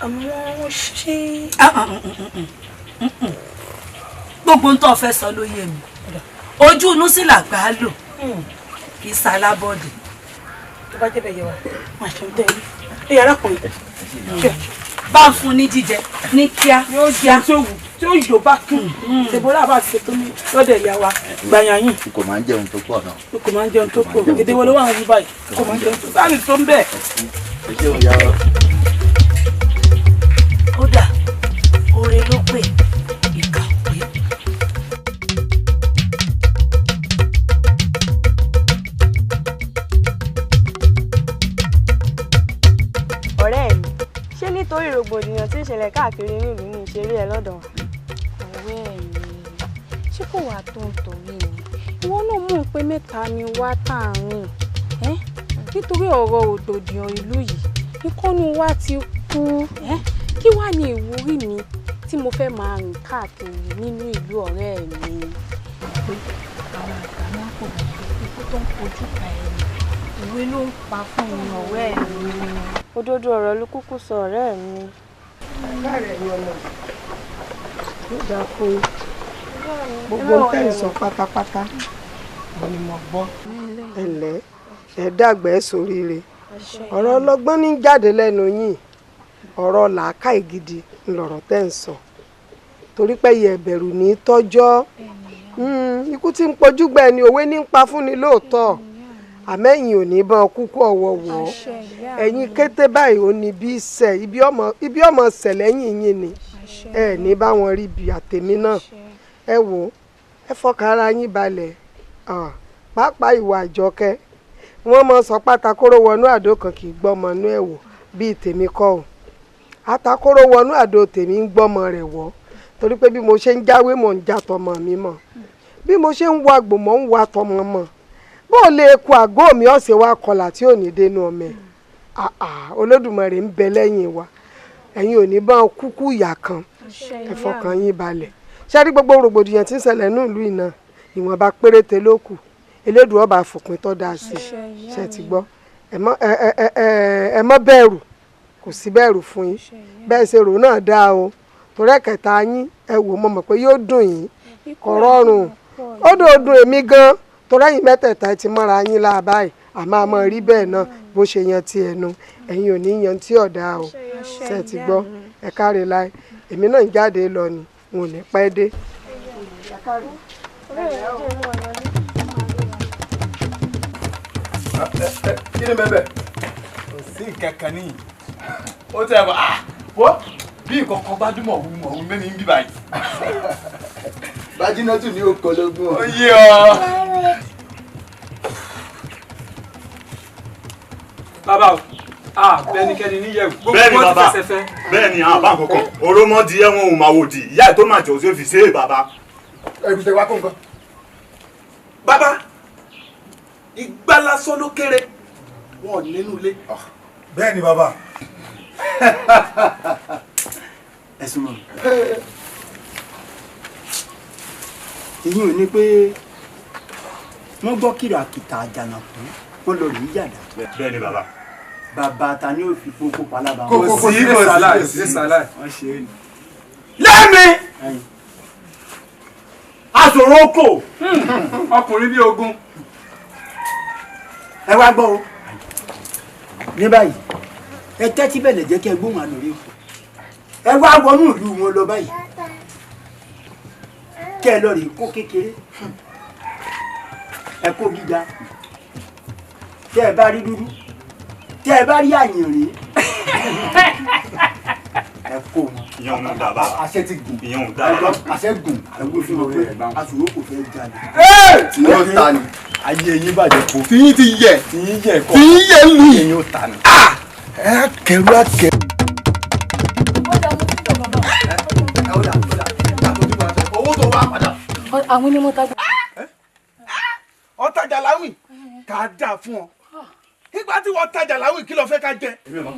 Àmọ́ ṣé. Gbogbo ń tó fẹ́ sọ ló yé mi. Ojú inú sì làgbà á lò. Kì í ṣalábọ́ọ̀dì. Tó bá jẹ́ bẹ́ẹ̀ yẹ wa, máa ṣe ń tẹ́ ẹ. Ẹ yàrá kùnrin. Bá ń fún ní jíjẹ ní kíá. Yóò jẹ tí ó wù tí ó yò bá kún. Ṣèbó láàbà ṣe tó ní lọ́dẹ̀ ìyá wa gbàyàn yín. N kò máa ń jẹun tó pọ̀ náà. N kò máa ń jẹun tó pọ̀. Èdè wo ló wà ń báyìí? Kò máa ń jẹun tó sáà ní tó ń bẹ̀. Ẹ ṣeun ìyá wa. Kódà oore ló pè ìkà pé. Ọ̀rẹ́ mi, ṣé nítorí rògbòdìyàn tí ń ṣẹlẹ̀ káàkiri nílùú ní ìṣeré ẹ lọ́dọ̀ wa? Ọ̀rẹ́ mi, ṣé kò wá tó ń torí ni? Ìwọ náà mọ̀ pé mẹ́ta ni wá tá à ń rìn. Nítorí ọ̀rọ̀ rògbòdìyàn ìlú yìí, ìkọ́nú wa ti kú. Kí wá ní ìwúrí mi tí mo fẹ́ máa rìn káàkiri nínú ìlú ọ̀rẹ́ mi? Pé àwọn àgbà máa ń pò ikú tó ń kojú pa ẹni, ìwé ló ń pa fún mi ọ̀rẹ́ mi. Òdodo ọ̀rọ̀ ló kúkú sọ ọ̀rẹ́ mi. Láàrẹ̀ ni ọmọ yóò dáa fún yín. Gbogbo ń tẹ̀ ń sọ pátápátá mo ni mo gbọ́. Ẹ̀lẹ́ ẹ̀ dàgbà ẹ̀ sóríire. Ọ̀rọ̀ ọlọ́gbọ́n ní jáde lẹ́nu yín. Ọ̀rọ̀ làákàyè gidi ńlọrọ̀ tẹ́ ń sọ. Torí pé ìyẹ̀ ẹ̀bẹ̀rù ní tọ́jọ́. Ikú tí ń pojúgbà ẹni òwe ní ń pa fúnni lóòótọ́. Àmẹ́yìn ò ní bá kúkú ọ̀wọ̀wọ̀. Ẹ̀yin kété báyìí ò ní bí sẹ̀ ibi ọmọ sẹ̀ lẹ́yìn yín ni. Ẹ ní bá wọn rí ibi àtẹ̀mí náà. Ẹ wò ẹ fọkàn ara yín balẹ̀. Pàápàá ìwà àjọkẹ́. Wọ́n mọ sọ pátákóró wọnú àdó kan kì í gbọ́mọ inú ẹ̀ wò bíi tèmi kọ́ o. Atakóró wọnú àdó tèmi ń gbọ́mọ rẹ̀ wọ́. Torí pé bí mo ṣe ń jáwé mò ń já tọmọ mi mọ̀. Bí mo ṣe ń wa àgbò mò ń wa tọmọ mọ̀. Bó o lè ku àgọ́ mi ọ̀sẹ̀ wa kọlà tí ò ní dénú ọmọ ẹ̀. Olódùmarè ń bẹ lẹ́yìn wa. Ẹ̀yin ò ní bá kúkú ìyà kan. Ẹ fọkàn yín balẹ̀. Ṣé rí gbogbo rògbòdìyàn tí ń ṣẹlẹ̀ ní ìlú iná? Ìwọ̀nba péréte ló kù. Elédùn ọba fòpin tó dáa sí i. Ṣé ti gbọ́? Ẹ má bẹ̀rù. Kò sí bẹ̀rù fún yín. Bẹ́ẹ̀ ṣe rò náà dáa o. Torí ẹ̀kẹta yín ẹ wò mo mọ̀ pé yóò dùn yín. Kò rọrùn. Ó dòdùn èmi gan. Torí ẹ̀yin mẹ́tẹ̀ẹ̀ta ti mọ́ra yín láà báyìí. Àmọ́ àmọ́ rí bẹ́ẹ̀ náà bó ṣe yan ti ẹnu. Ẹ̀yin ò ní yan tí ọ̀dà o. Ṣé ti gbọ́? Ẹ káre láì. Èmi náà ń jáde lọ ni. N ò ní pẹ́ dé. Kí ni bẹ́ẹ̀ bẹ́ẹ̀? Kò sí nǹkan kan níyì. Ó tẹ̀ wá wọ́ bí nǹkan kan bá dún mọ̀wú mọ̀wú mẹ́ni ń bí báyìí. Bájínátù ní òkòlógún. Ó yé ọ. Bàbá o, bẹ́nikẹ́ni níyẹ̀wò. Bẹ́ẹ̀ni bàbá, bẹ́ẹ̀ni àwọn àbá kankan. Òròmọdì ẹ̀wọ̀n ò máa wò di. Ìyá ẹ̀ tó máa jẹ́ òṣèlú fi ṣe é bàbá. Ẹ̀rù tẹ̀ wá kó nǹkan. Bàbá, igbá lásán ló kéré. Wọn ò nínú ilé. Bẹ́ẹ̀ni bàbá. Ẹ súnmọ́ mi. Èyí ò ní pé wọ́n gbọ́ kìràkìtà àjànàkú wọ́n lọ rí yàdá. Bẹ́ẹ̀ni bàbá. Bàbá ta ni ó fi kókó palábà. Kò sí kò sí wọ́n ṣe é ni. Lẹ́mi! Aṣòro kò. Ọkùnrin bí ogun. Ẹ wá gbọ́ o. Ní báyìí, ẹ tẹ́tí bẹ̀lẹ̀ jẹ́ kí ẹ gbóhùn àlórí o. Ẹ wá wọnú ìlú wọn lọ báyìí. Kẹ́ ẹ lọ rí kó kékeré. Ẹ kó gíga. Tẹ́ ẹ bá rí dúdú. Tẹ́ ẹ bá rí àyìnrín. Ẹ kó wọn. Ìyẹn òun dà bàbá. Àṣẹ ti gùn. Ìyẹn òun dà bàbá. Àṣẹ gùn. Ẹ wí fún wọn pé aṣòro kò fẹ́ jalè. Tí yóò ta ni. Ayé yín bàjẹ́ kó. Tí yín ti yẹ. Tí yín yẹ kọ́. Tí yín yẹ lù. Ìyẹn yóò ta ni. Ẹ kẹrù akẹ. Owó tó wá padà. Àwọn ni mo ta. Ọ̀tajà láwìn kà á dà fún ọ. Nígbà tí wọ́n tajà láwìn kí ló fẹ́ ká jẹ.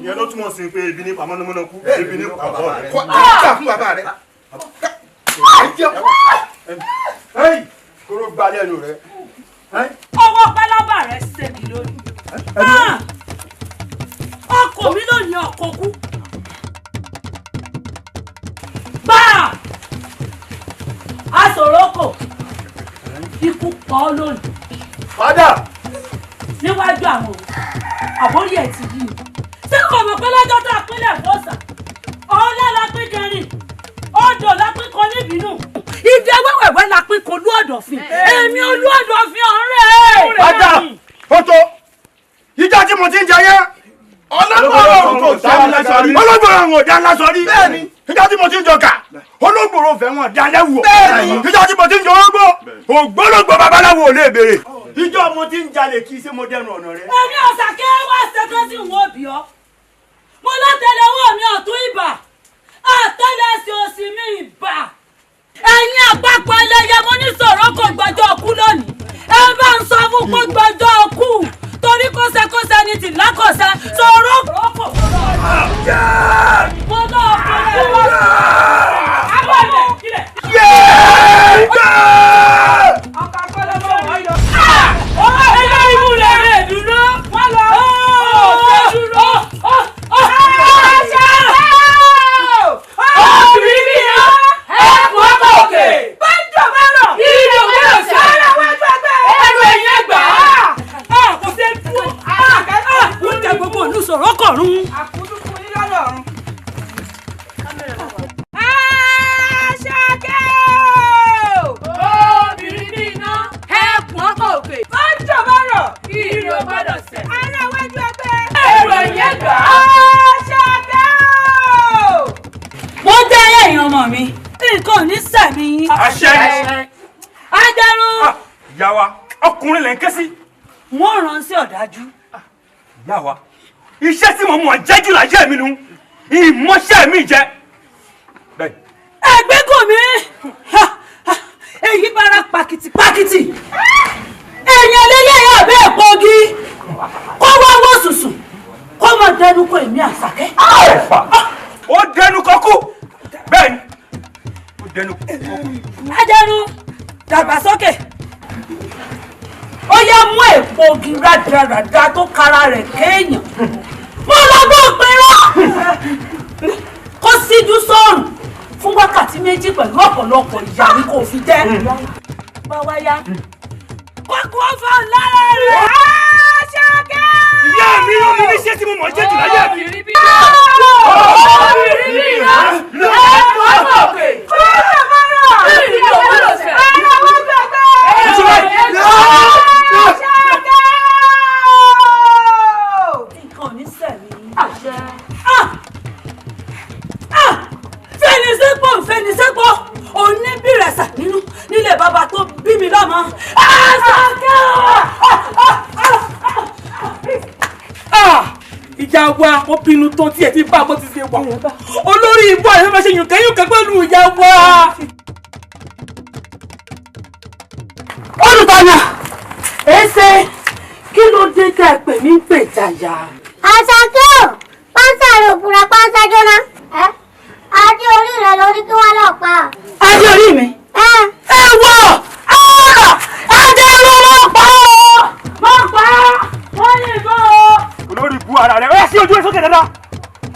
Ìyẹn ló túmọ̀ sí pé ebi ní pa mọ́nàmọ́ná kú, ebi ní pa bàbá rẹ̀. Kọ́ á dà fún bàbá rẹ̀. Kóró gba lẹ́nu rẹ̀. Ọwọ́ pálábà rẹ̀ ṣèmi lónìí. Ọkọ mi lónìí ọkọ kú. Gbà! Aṣòrókò ikú pa ọ́ lónìí. Padà! Níwájú àwọn àbórí ẹ̀ ti yí. Ṣé kò mọ̀ pé lọ́jọ́ tá a pínlẹ̀ fọ́sà? Ọlá la pín kẹrin, odò la pín kan níbínú. Ìdí wẹ́wẹ̀wẹ́ la pín kan olú ọ̀dọ̀fin. Èmi olú ọ̀dọ̀fin ọ̀rẹ́. Padà! Ó tó! Ìjọ tí mo ti ń jẹ yẹn. Ọlọ́gbọ̀rọ̀ kò dá lásọ rí. Ọlọ́gbọ̀rọ̀ kò dá lásọ rí. Bẹ́ẹ̀ni. Ìjọ tí mo ti ń jọkà, olóògbòrò fẹ́ wọn dá lẹ́wọ̀. Bẹ́ẹ̀ni. Ìjọ tí mo ti ń jọ orógbó, ògbólógbò babaláwo ò lè béèrè. Ìjọ mo ti ń jalè kí ṣé mo dẹnu ọ̀nà rẹ. Èmi Àṣàkẹ́ wá ṣetán sí ìwọ̀n òbí ọ. Mo látẹlẹwọ́ mi ọ̀tún ìbà, àtẹlẹsẹ̀ òsì mi ìbà. Ẹ̀yin àpapọ̀ ẹlẹ́yẹ mo ní sọ̀rọ̀ kò gbọ́jọ́ ọkú lónìí. Ẹ bá ń sọ fún kó gbọ́jọ́ ọkú. Torí kọ́sẹ̀kọ́sẹ̀ ni tì lákọ̀ọ́sẹ̀ sọ̀rọ̀ kò. Mo náà kọ́ ẹ wá. Abọ́lẹ̀ kílẹ̀. Ọkọ̀ akọ́lẹ́ mọ̀ wọ́n yọ. Ẹgbẹ́ imú rẹ̀ rẹ̀ dúró. Wọ́n lọ. Ó dúró. Obìnrin bí iná. Ẹ̀kún ọkọ̀ òkè. Bájọ̀ bá rọ̀. Ìrìn òkè òsì. Ara wájú ẹgbẹ́. Ẹnu ẹ̀yìn ẹgbàá. Kò ṣe dúró. Ó jẹ gbogbo ìlú sọ̀rọ̀ kọ̀ọ̀run. Àkúdúkú yín lọ́dọ̀ ọ̀run. Àṣàkẹ́ o! Obìnrin bí iná. Ẹ̀kún ọkọ̀ òkè. Bájọ̀ bá rọ̀. Ìrìn ò gbọ́dọ̀ sẹ̀. Ara wájú ẹgbẹ́. Ẹ̀rọ ẹ̀yìn ẹgbàá. Àṣàkẹ́ o! Mo jẹ́ ẹ̀yin ọmọ mi. Nǹkan ò ní sẹ̀mí yín. Àṣẹ. Ajẹrun. Ìyá wa, ọkùnrin lẹ̀ ń ké sí. Wọ́n rán sí ọ̀dájú. Ìyá wa, iṣẹ́ tí mo mọ̀ jẹ́ jù láyé mi nu, ìmọ̀ṣẹ́ mi jẹ́. Ẹgbẹ́ kò mí. Èyí bára pàkìtì pàkìtì. Èèyàn lélẹ̀ yà bẹ́ẹ̀ pọ́gí. Kó wá wọ́ sùsù. Kó má dẹnu kọ èmi Àṣàkẹ́. Ó dẹnu kọkú. Bẹ́ẹ̀ni, ó dẹnu kọkú. Ajẹrun, dàgbàsókè. Ó yá mú èpo ogi rádaràda tó kára rẹ̀ kéèyàn. Mo lọ bó pinrọ́. Kó síjú sọ́run fún wákàtí méjì pẹ̀lú ọ̀pọ̀lọpọ̀ ìyà ni kò fi jẹ́. Báwa yá. Kókó ọ̀fọ̀ lára rẹ̀. Àṣàkẹ́! Ìyá mi ló mi níṣẹ́ tí mo mọ̀ jẹ́ jù láyé mi. Obìnrin bí iná. Obìnrin bí iná. Ẹ̀kún ọkọ̀ òkè. Bájọ̀ bá rọ̀. Ìrìn ò gbọ́dọ̀ sẹ̀. Ara wájú ẹgbẹ́. Ẹ̀rọ ẹ̀yìn ẹgbàá. Àṣàkẹ́! Nǹkan ò ní sẹ̀mí. Àṣẹ. Fẹ́nisẹ́pọ̀ fẹ́nisẹ́pọ̀ òní bìrẹ̀sà nínú nílé bàbá tó bí mi lọ́mọ. Àṣàkẹ́! Ìyá wa ó bínú tán tí ẹ ti bá bó ti ṣe wà. Olórí ibú àyẹ̀fẹ́ máa ṣe yùnkẹ́yùnkẹ́ pẹ̀lú ìyá wa. Olùtọ̀nà èsè kí ló dé tẹ́ ẹ pè mí ń pè jàyà. Àṣàkẹ́ o! Pánsá rẹ̀ òkúra pánsá jóná. Adé orí rẹ̀ lórí kí wọ́n lọ pa. Adé orí mi. Ẹ wọ! Adé ló mọ̀ pa ọ́! Mọ̀ pa ọ́! Wọ́n yìnbọn o! Olórí bu ara rẹ̀, ó yá sí ojú ẹ sókè dáadáa.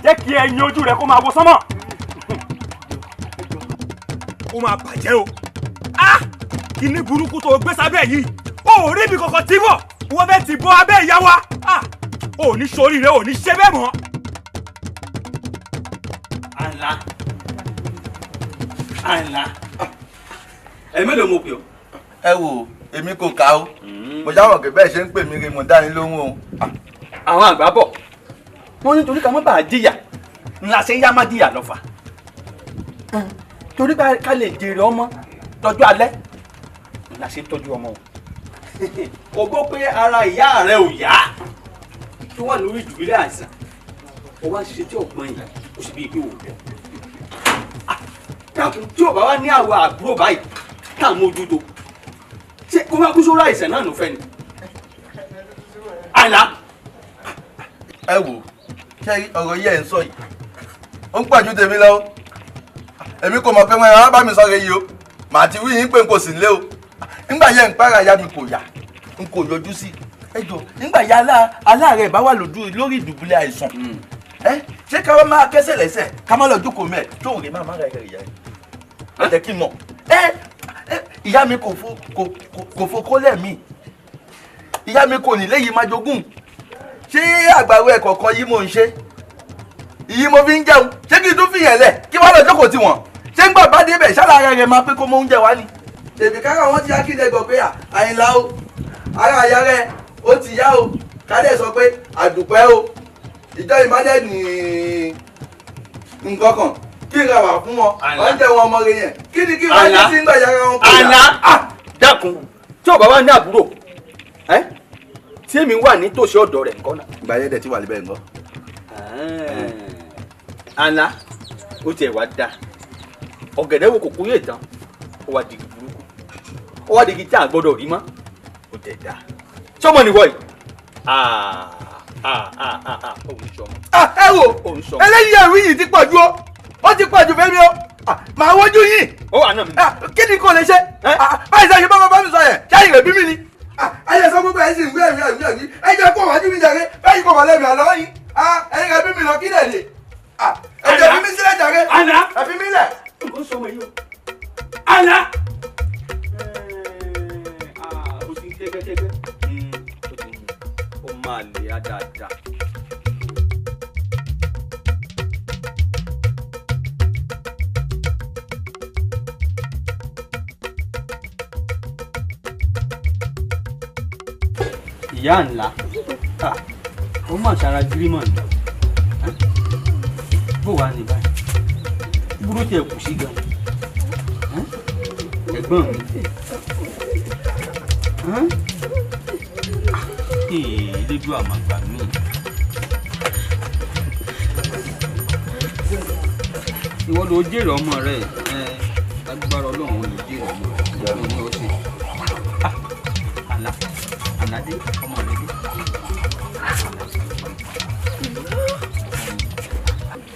Jẹ́ kí ẹyin ojú rẹ̀ kó máa wo sánmọ̀. Ó máa bàjẹ́ o. Kíní burúkú tó gbé sábẹ́ yìí. O ò rí ibi kankan tí bọ̀. Wọ́n fẹ́ ti bọ́ abẹ́ ìyá wa. O ò ní sórí rẹ̀, o ò ní ṣe bẹ́ẹ̀ mọ́. Àìlá. Àìlá. Ẹ mélòó mo pè ọ́? Ẹ wo, èmi kò kà ó. Mo jáwọ́ pé bẹ́ẹ̀ ṣe ń pè mí re mo dání lóhùn o. Àwọn àgbà bọ̀. Wọ́n ní torí ká má bàa jìyà. Ńlá ṣe yá má jìyà lọ́fà. Torí ká lè jèrè ọmọ tọ́jú alẹ́. Ńlá ṣe tọ́jú ọmọ o. O gbọ́ pé ara ìyá rẹ ò yá. Tó wà lórí ìdùbílẹ̀ àìsàn. O wá ṣe tí ọ̀gbọ́n yìí, o sì bí ìpín òwò. Dákun tí ò bá wá ní àwọ̀ àbúrò báyìí tá à ń mójútó. Ṣé kó má kú sórí àìsàn náà ló fẹ́ ni? Àìlá. Ẹ wò, ṣé ọ̀rọ̀ yìí ẹ̀ ń sọ yìí? Ó ń pàjù tèmi lọ. Èmi kò mọ̀ pé wọ́n yàrá bá mi sọ̀rọ̀ yìí o. Màá ti wí yín pé n kò sì lé o. Nígbà yẹn ń pàrà ya mi kò yá, n kò yọjú sí. Ẹ jọ, nígbà yẹn aláàárẹ̀ bá wà lórí ìdùbúlẹ̀ àìsàn. Ẹ ṣé ká wá máa kẹ́sẹ̀ lẹ́sẹ̀ ká má lọ jókòó mẹ́ tó rè má má ra ìyá yìí. Ẹ jẹ́ kí n mọ̀. Ẹ ìyá mi kò fo kólẹ̀ mi. Ìyá mi kò ní léyìí máa jogún. Ṣé àgbàro ẹ̀ kọ̀ọ̀kan yìí mò ń ṣe? Ìyí mo fi ń jẹun. Ṣé kí n tún fìyẹn lẹ̀ kí wọ́n lọ jókòó tiwọn? Ṣé ń gbà bá débẹ̀ ṣálára rẹ̀ máa pé kó mọ oúnjẹ wá ni? Tèmi kára wọn ti yá kí lẹ́gbọ̀n pé Àyìnlá o, ara àyà rẹ̀ ó ti yá o, kálẹ̀ sọ pé àdùpẹ́ o, ìjọ ìmọ̀lẹ́ ní nǹkan kan kí n ra wà fún wọn, wọ́n jẹ́ wọn ọmọ rẹ̀ yẹn, kí ni kí wọ́n ti ń gbà yàrá wọn kò yá. Àlá dákun tí ò bá wà ní àbúrò tí èmi wà ní tòsí ọ̀dọ̀ rẹ̀ nǹkan náà. Ìgbà yẹn dẹ̀ ti wà níbẹ̀ nǹkan. Àlá ó tiẹ̀ wá da ọ̀gẹ̀dẹ̀ wo kòkó yé tán ó wá digi burúkú ó wá digi tí a gbọ́dọ̀ rí mọ́ ó tẹ̀ dá sọmọ nìwọ yìí òun sọmọ. Ẹ wo eléyìí ẹ̀rú yìí ti pọ̀ ju o, ó ti pọ̀ ju fẹ́mi o, màá wojú yìí. Ó wà náà mi. Kí ni kò lè ṣe? Báyìí sọ ṣe bá mi sọ yẹn, ṣáà ìrẹ̀ bí mi ni. Ayé sọ gbogbo ẹ̀ sì ń gbé ẹ̀rí ẹ̀rí ẹ̀rí ẹ jẹ́ kó wájú mi jàre báyìí kò wà lẹ́mìí àlọ́ yín ẹ̀yin rẹ̀ bí mi lọ kí lẹ̀ lè. Ẹ jẹ́ fi mí sílẹ̀ jàre. Ẹ fi mí lẹ̀. Nǹkan sọmọ yìí o. Àlá. O ti ń tẹ́gbẹ́tẹ́gbẹ́. Ó máa lè á dáadáa. Ìyá ńlá, ó mà ṣara gírímọ̀ ni. Bó wàá ní báyìí? Búrú tiẹ̀ kù sí gan. Ẹ̀gbọ́n mi. Elédùà àmàgbà mi. Ìwọ ló jèrè ọmọ rẹ, agbára Ọlọ́run ló jèrè ọmọ rẹ. Ọlọ́run ló ṣe. Àlá, àládé, ọmọ rẹ dé.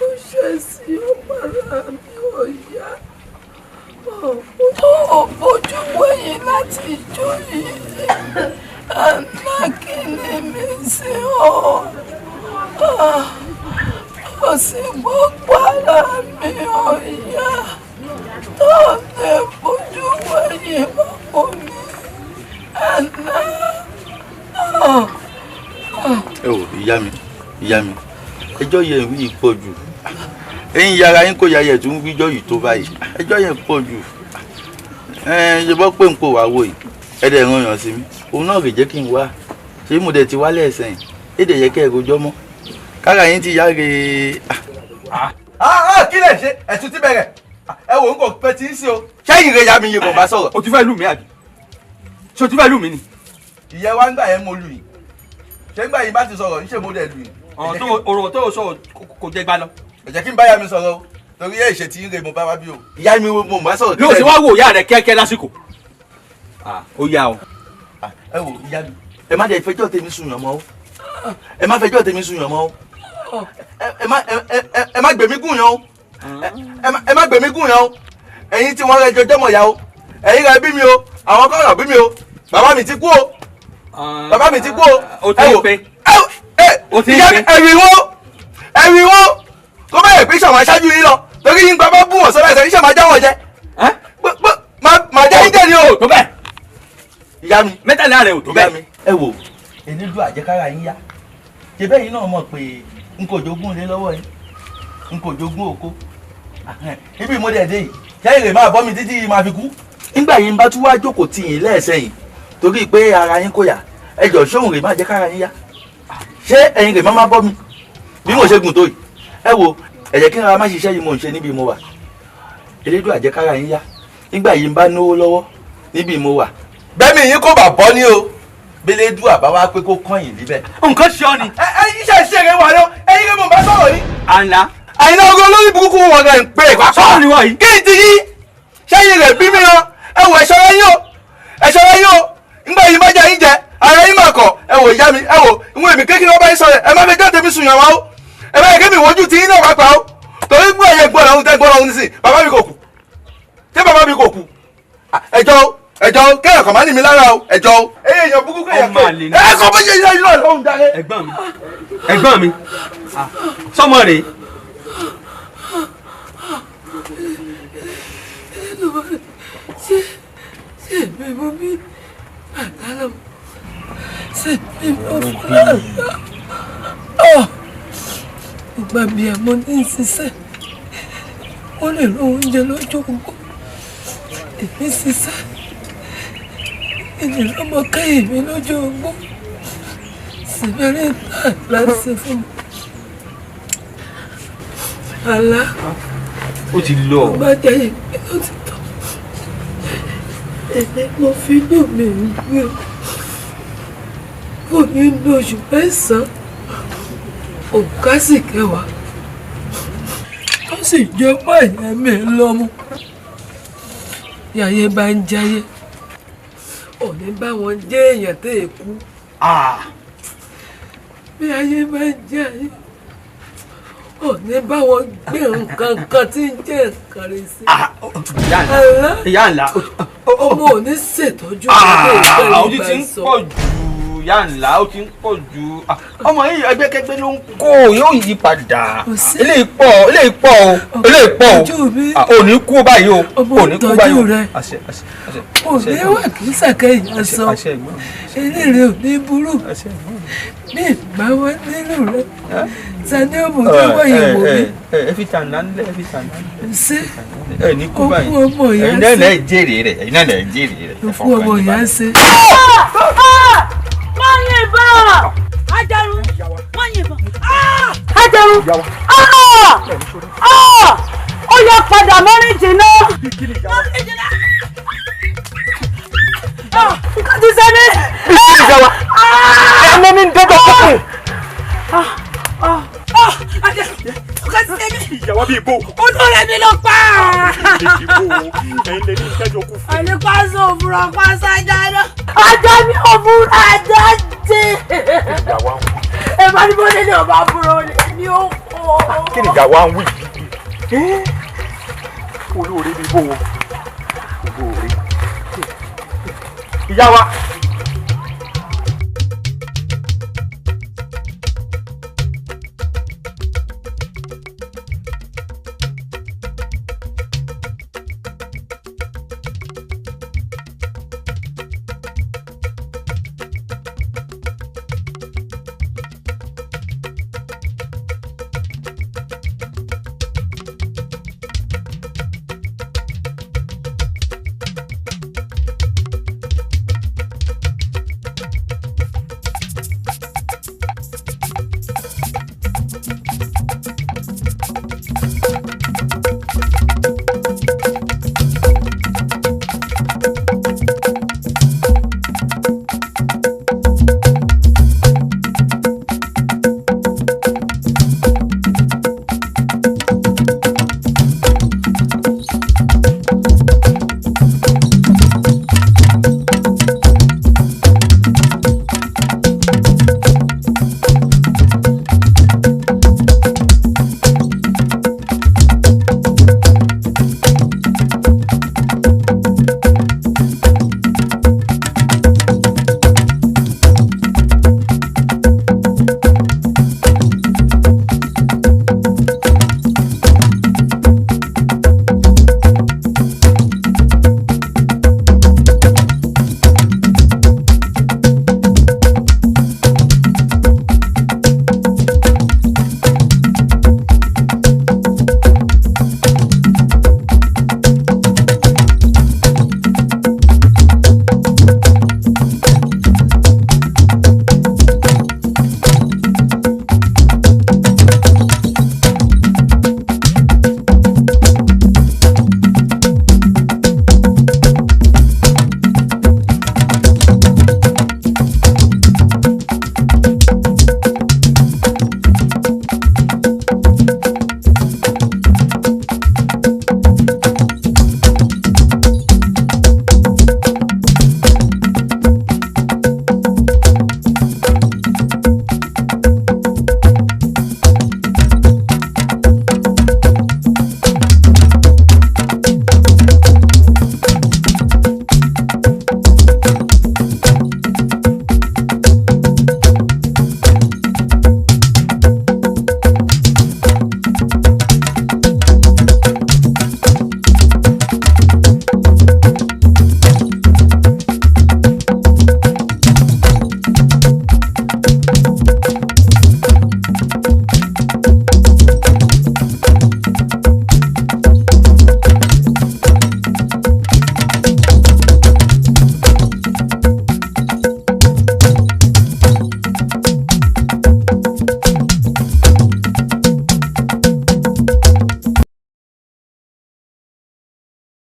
Ó ṣe sí ọ̀pára mi ò yá. Ó bójú wẹ̀yìn láti jó yìí. Àná kí ni mi sí ọ? Ó sì gbogbo ara mi ò yá. Tó lè bójú wẹ̀yìn mọ́ mi. Àná. Ẹ wò ìyá mi, ẹjọ́ yẹn wí pọ̀ jù. Ẹ̀yin yàrá yín kò yà yẹ̀ tún wíjọ́ yìí tó báyìí. Ẹjọ́ yẹn pọ̀ jù. Ẹ ṣe bọ́ pé n kò wá wò yìí. Ẹ dẹ̀ ràn yàn sí mi. Òun náà kì í jẹ́ kí n wá. Ṣé mo dẹ̀ ti wálé ẹ̀sẹ̀ yìí? Èdè yẹ kẹ́ ẹ rojọ́ mọ́. Kára yín ti yá re. Kí lẹ̀ ṣe? Ẹ̀tún ti bẹ̀rẹ̀. Ẹ wò ń kò pẹ́ tí ń ṣe o. Ṣẹ́yìn rẹ̀ yá mi yìí kò bá sọ̀rọ̀. O ti fẹ́ lù mí àbí? Ṣé o ti fẹ́ lù mí ni? Ìyẹn wá ń gbà yẹn mo lù yìí. Ṣé ń gbà yín bá ti sọ̀rọ̀ ń ṣe mo dẹ̀ lù yìí? Ọ̀rọ̀ tó sọ kò jẹ́ gbá lọ. Ẹ jẹ́ kí n bá ìyá mi sọ̀rọ̀ o torí ẹ̀ ṣe tí ń re mo bá wá bí o. Ìyá mi mo bá sọ̀rọ̀. Yóò ṣe wá wò ìyá rẹ̀ kíákíá lásìkò. Ó yá o. Ẹ wò ìyá mi, ẹ má jẹ́ fẹjọ́ tèmi sùn yàn mọ́ o. Ẹ má fẹjọ́ tèmi sùn yàn mọ́ o. Ẹ má gbèmí gùn yàn o. Ẹ má gbèmí gùn yàn o. Ẹ̀yin tí wọ́n rẹ jọjọ́ mọ̀ ya o. Ẹ̀yin rẹ bí mi o. Àwọn kọ́ rẹ̀ bí mi o. Bàbá mi ti kú o. Bàbá mi ti kú o. O ti ń pe. Ìyá mi ẹ̀rì wo kó bá yẹ pé sàwọn aṣáájú yín lọ torí yín gba bá bú wọn sọ́dọ̀ ẹ̀sẹ̀ yín sàmà já wọn jẹ màá jẹ́ yín jẹ́ ni o. Tó bẹ́ẹ̀. Ìyá mi mẹ́tàlá rẹ̀ ò tó bẹ́ẹ̀. Ẹ wò elédùn àjẹkára yín yá ṣe bẹ́ẹ̀ yín náà mọ̀ pé n kò jogún ilé lọ́wọ́ yín, n kò jogún oko ibi ìmọ̀dé dé yìí sẹ́yìn lè máa bọ́ mi títí máa fi kú. Nígbà yín bá tún wá jókòó tì yín lẹ́ẹ̀sẹ̀ yìí torí pé ara yín kò yá ẹ jọ̀ sóhun rè má jẹ́ kára yín yá, ṣé ẹ̀yin rè má má bọ́ mi bí mo ṣe gùn tó yìí? Ẹ wo ẹ jẹ́ kí n ra má ṣiṣẹ́ yìí mo ń ṣe níbi mo wà. Elédùn àjẹkára yín yá nígbà yìí ń bá náwó lọ́wọ́ níbi mo wà. Bẹ́ẹ̀ni yín kò bá bọ́ ní o, bẹ́lẹ́dùn àbá wá pé kó kàn yín níbẹ̀. Nǹkan ṣe ọ ni. Ẹ iṣẹ́ ìṣeré wà lọ, ẹ̀yin rẹ̀ mo bá sọ̀rọ̀ ni. Àlá. Àyìnlá ogun olórí burúkú wọn rẹ̀ ń pè é pápá. Sọ́ọ̀ ni wọ́n yìí. Kí n ti yí ṣẹ́yìn rẹ̀ bí mi lọ, ẹ wò ẹ̀ṣọ́ rẹ̀ yín o, ẹ̀ṣọ́ rẹ̀ yín o, nígbà yìí bá jẹ́ yín jẹ, ara yín máa kọ̀, ẹ wò ìyá mi, ẹ wò ìwọ̀n èmi kékeré wọn bá yín sọ̀rọ̀, ẹ má fi jáde mi sùn yàn wá o, ẹ bá yẹ kí mi wojú ti yín náà pápá o, torí gbọ́ ẹ̀yẹ gbọ́ lọ́hún tẹ́ gbọ́ lọ́hún nísìn, bàbá mi kò kú, ṣé bàbá mi kò kú? Ẹjọ́ ẹjọ́ kéèyàn kàn má ní mi lára o, ẹjọ́ o. Èèyàn burúkú kéèyàn Ọmọ àlè ni. ẹ kọ́ bó ṣe yẹ iná lọ́hún darí. Ẹ̀gbọ́n mi. Ẹ̀gbọ́n mi sọmọ rèé. Ṣé èmi mo bí àdálọ́ ṣé èmi mo fún ọ ìgbà bíi àmọ́ ní ṣiṣẹ́ wọ́n lè lo oúnjẹ lọ́jọ́ gbogbo èmi ṣiṣẹ́ èmi lọ́mọ kẹ́yìn mi lọ́jọ́ ogbó síbẹ̀rẹ̀ náà láti fún mi. Àlá ó ti lọ. Ọba jẹ́ ìpín ó ti tọ́. Èmi mo fi inú mi gbé kò nínú oṣù mẹ́sàn-án òǹkà sì kẹwàá tó sì jọ pọ̀ ìyá mi lọ́mú. Yàyé bá ń jayé òní bá wọn jẹ́ èèyàn tẹ́ ẹ kú. Bí ayé bá ń jayé òní bá wọn gbé nǹkan kan tí ń jẹ́ nǹkan rẹ̀ sí. Ìyá ńlá ọmọ òní ṣètọ́jú ọmọ ó ti ń pọ̀ jù ìyá ńlá ó ti ń pọ̀ jù ọmọ yìí ẹgbẹ́kẹ́gbẹ́ ló ń kó yóò yí padà eléyìí pọ̀ eléyìí pọ̀ o eléyìí pọ̀ o ò ní kú báyìí o ò ní kú báyìí o. Àṣẹ àṣẹ àṣẹ. Òní wà kì í ṣàkẹ́yìn aṣọ eléèrè ò ní burú bí ìgbà wọn nílò rẹ sani ọmọ tó wọ̀nyí wò mí. Ẹ fi tànà ńlẹ ẹ fi tànà ńlẹ. Ṣé ẹ ní kú báyìí òkú ọmọ ìyá ẹ̀yin náà lẹ jèrè rẹ ẹ̀yin náà lẹ jèrè rẹ. Òkú ọmọ ìyá ṣe. Wọ́n yìnbọn! Ajarun! Wọ́n yìnbọn! Ajarun! Ó yọ padà mọ́rin jìnnà. Mọ́rin jìnnà! Nǹkan ti ṣe mí. Ẹni ní dọ́dọ̀ kúkú. Ajarun! Nǹkan ti ṣe mí. Ìyàwó bíi bò. Olóore mi ló pa. Ẹ̀yin lè ní ìṣẹ́jọ kú fún. Ẹni pàṣẹ òfurufú pàṣẹ ajá náà. Ajá mi ò fún ajá jẹ. Ẹ bá ní bó nílé ọba fúnra olè ní ó kó. Kí ni ìyàwó à ń wí yìí? Olóore bíi bò. Olóore. Ìyá wa.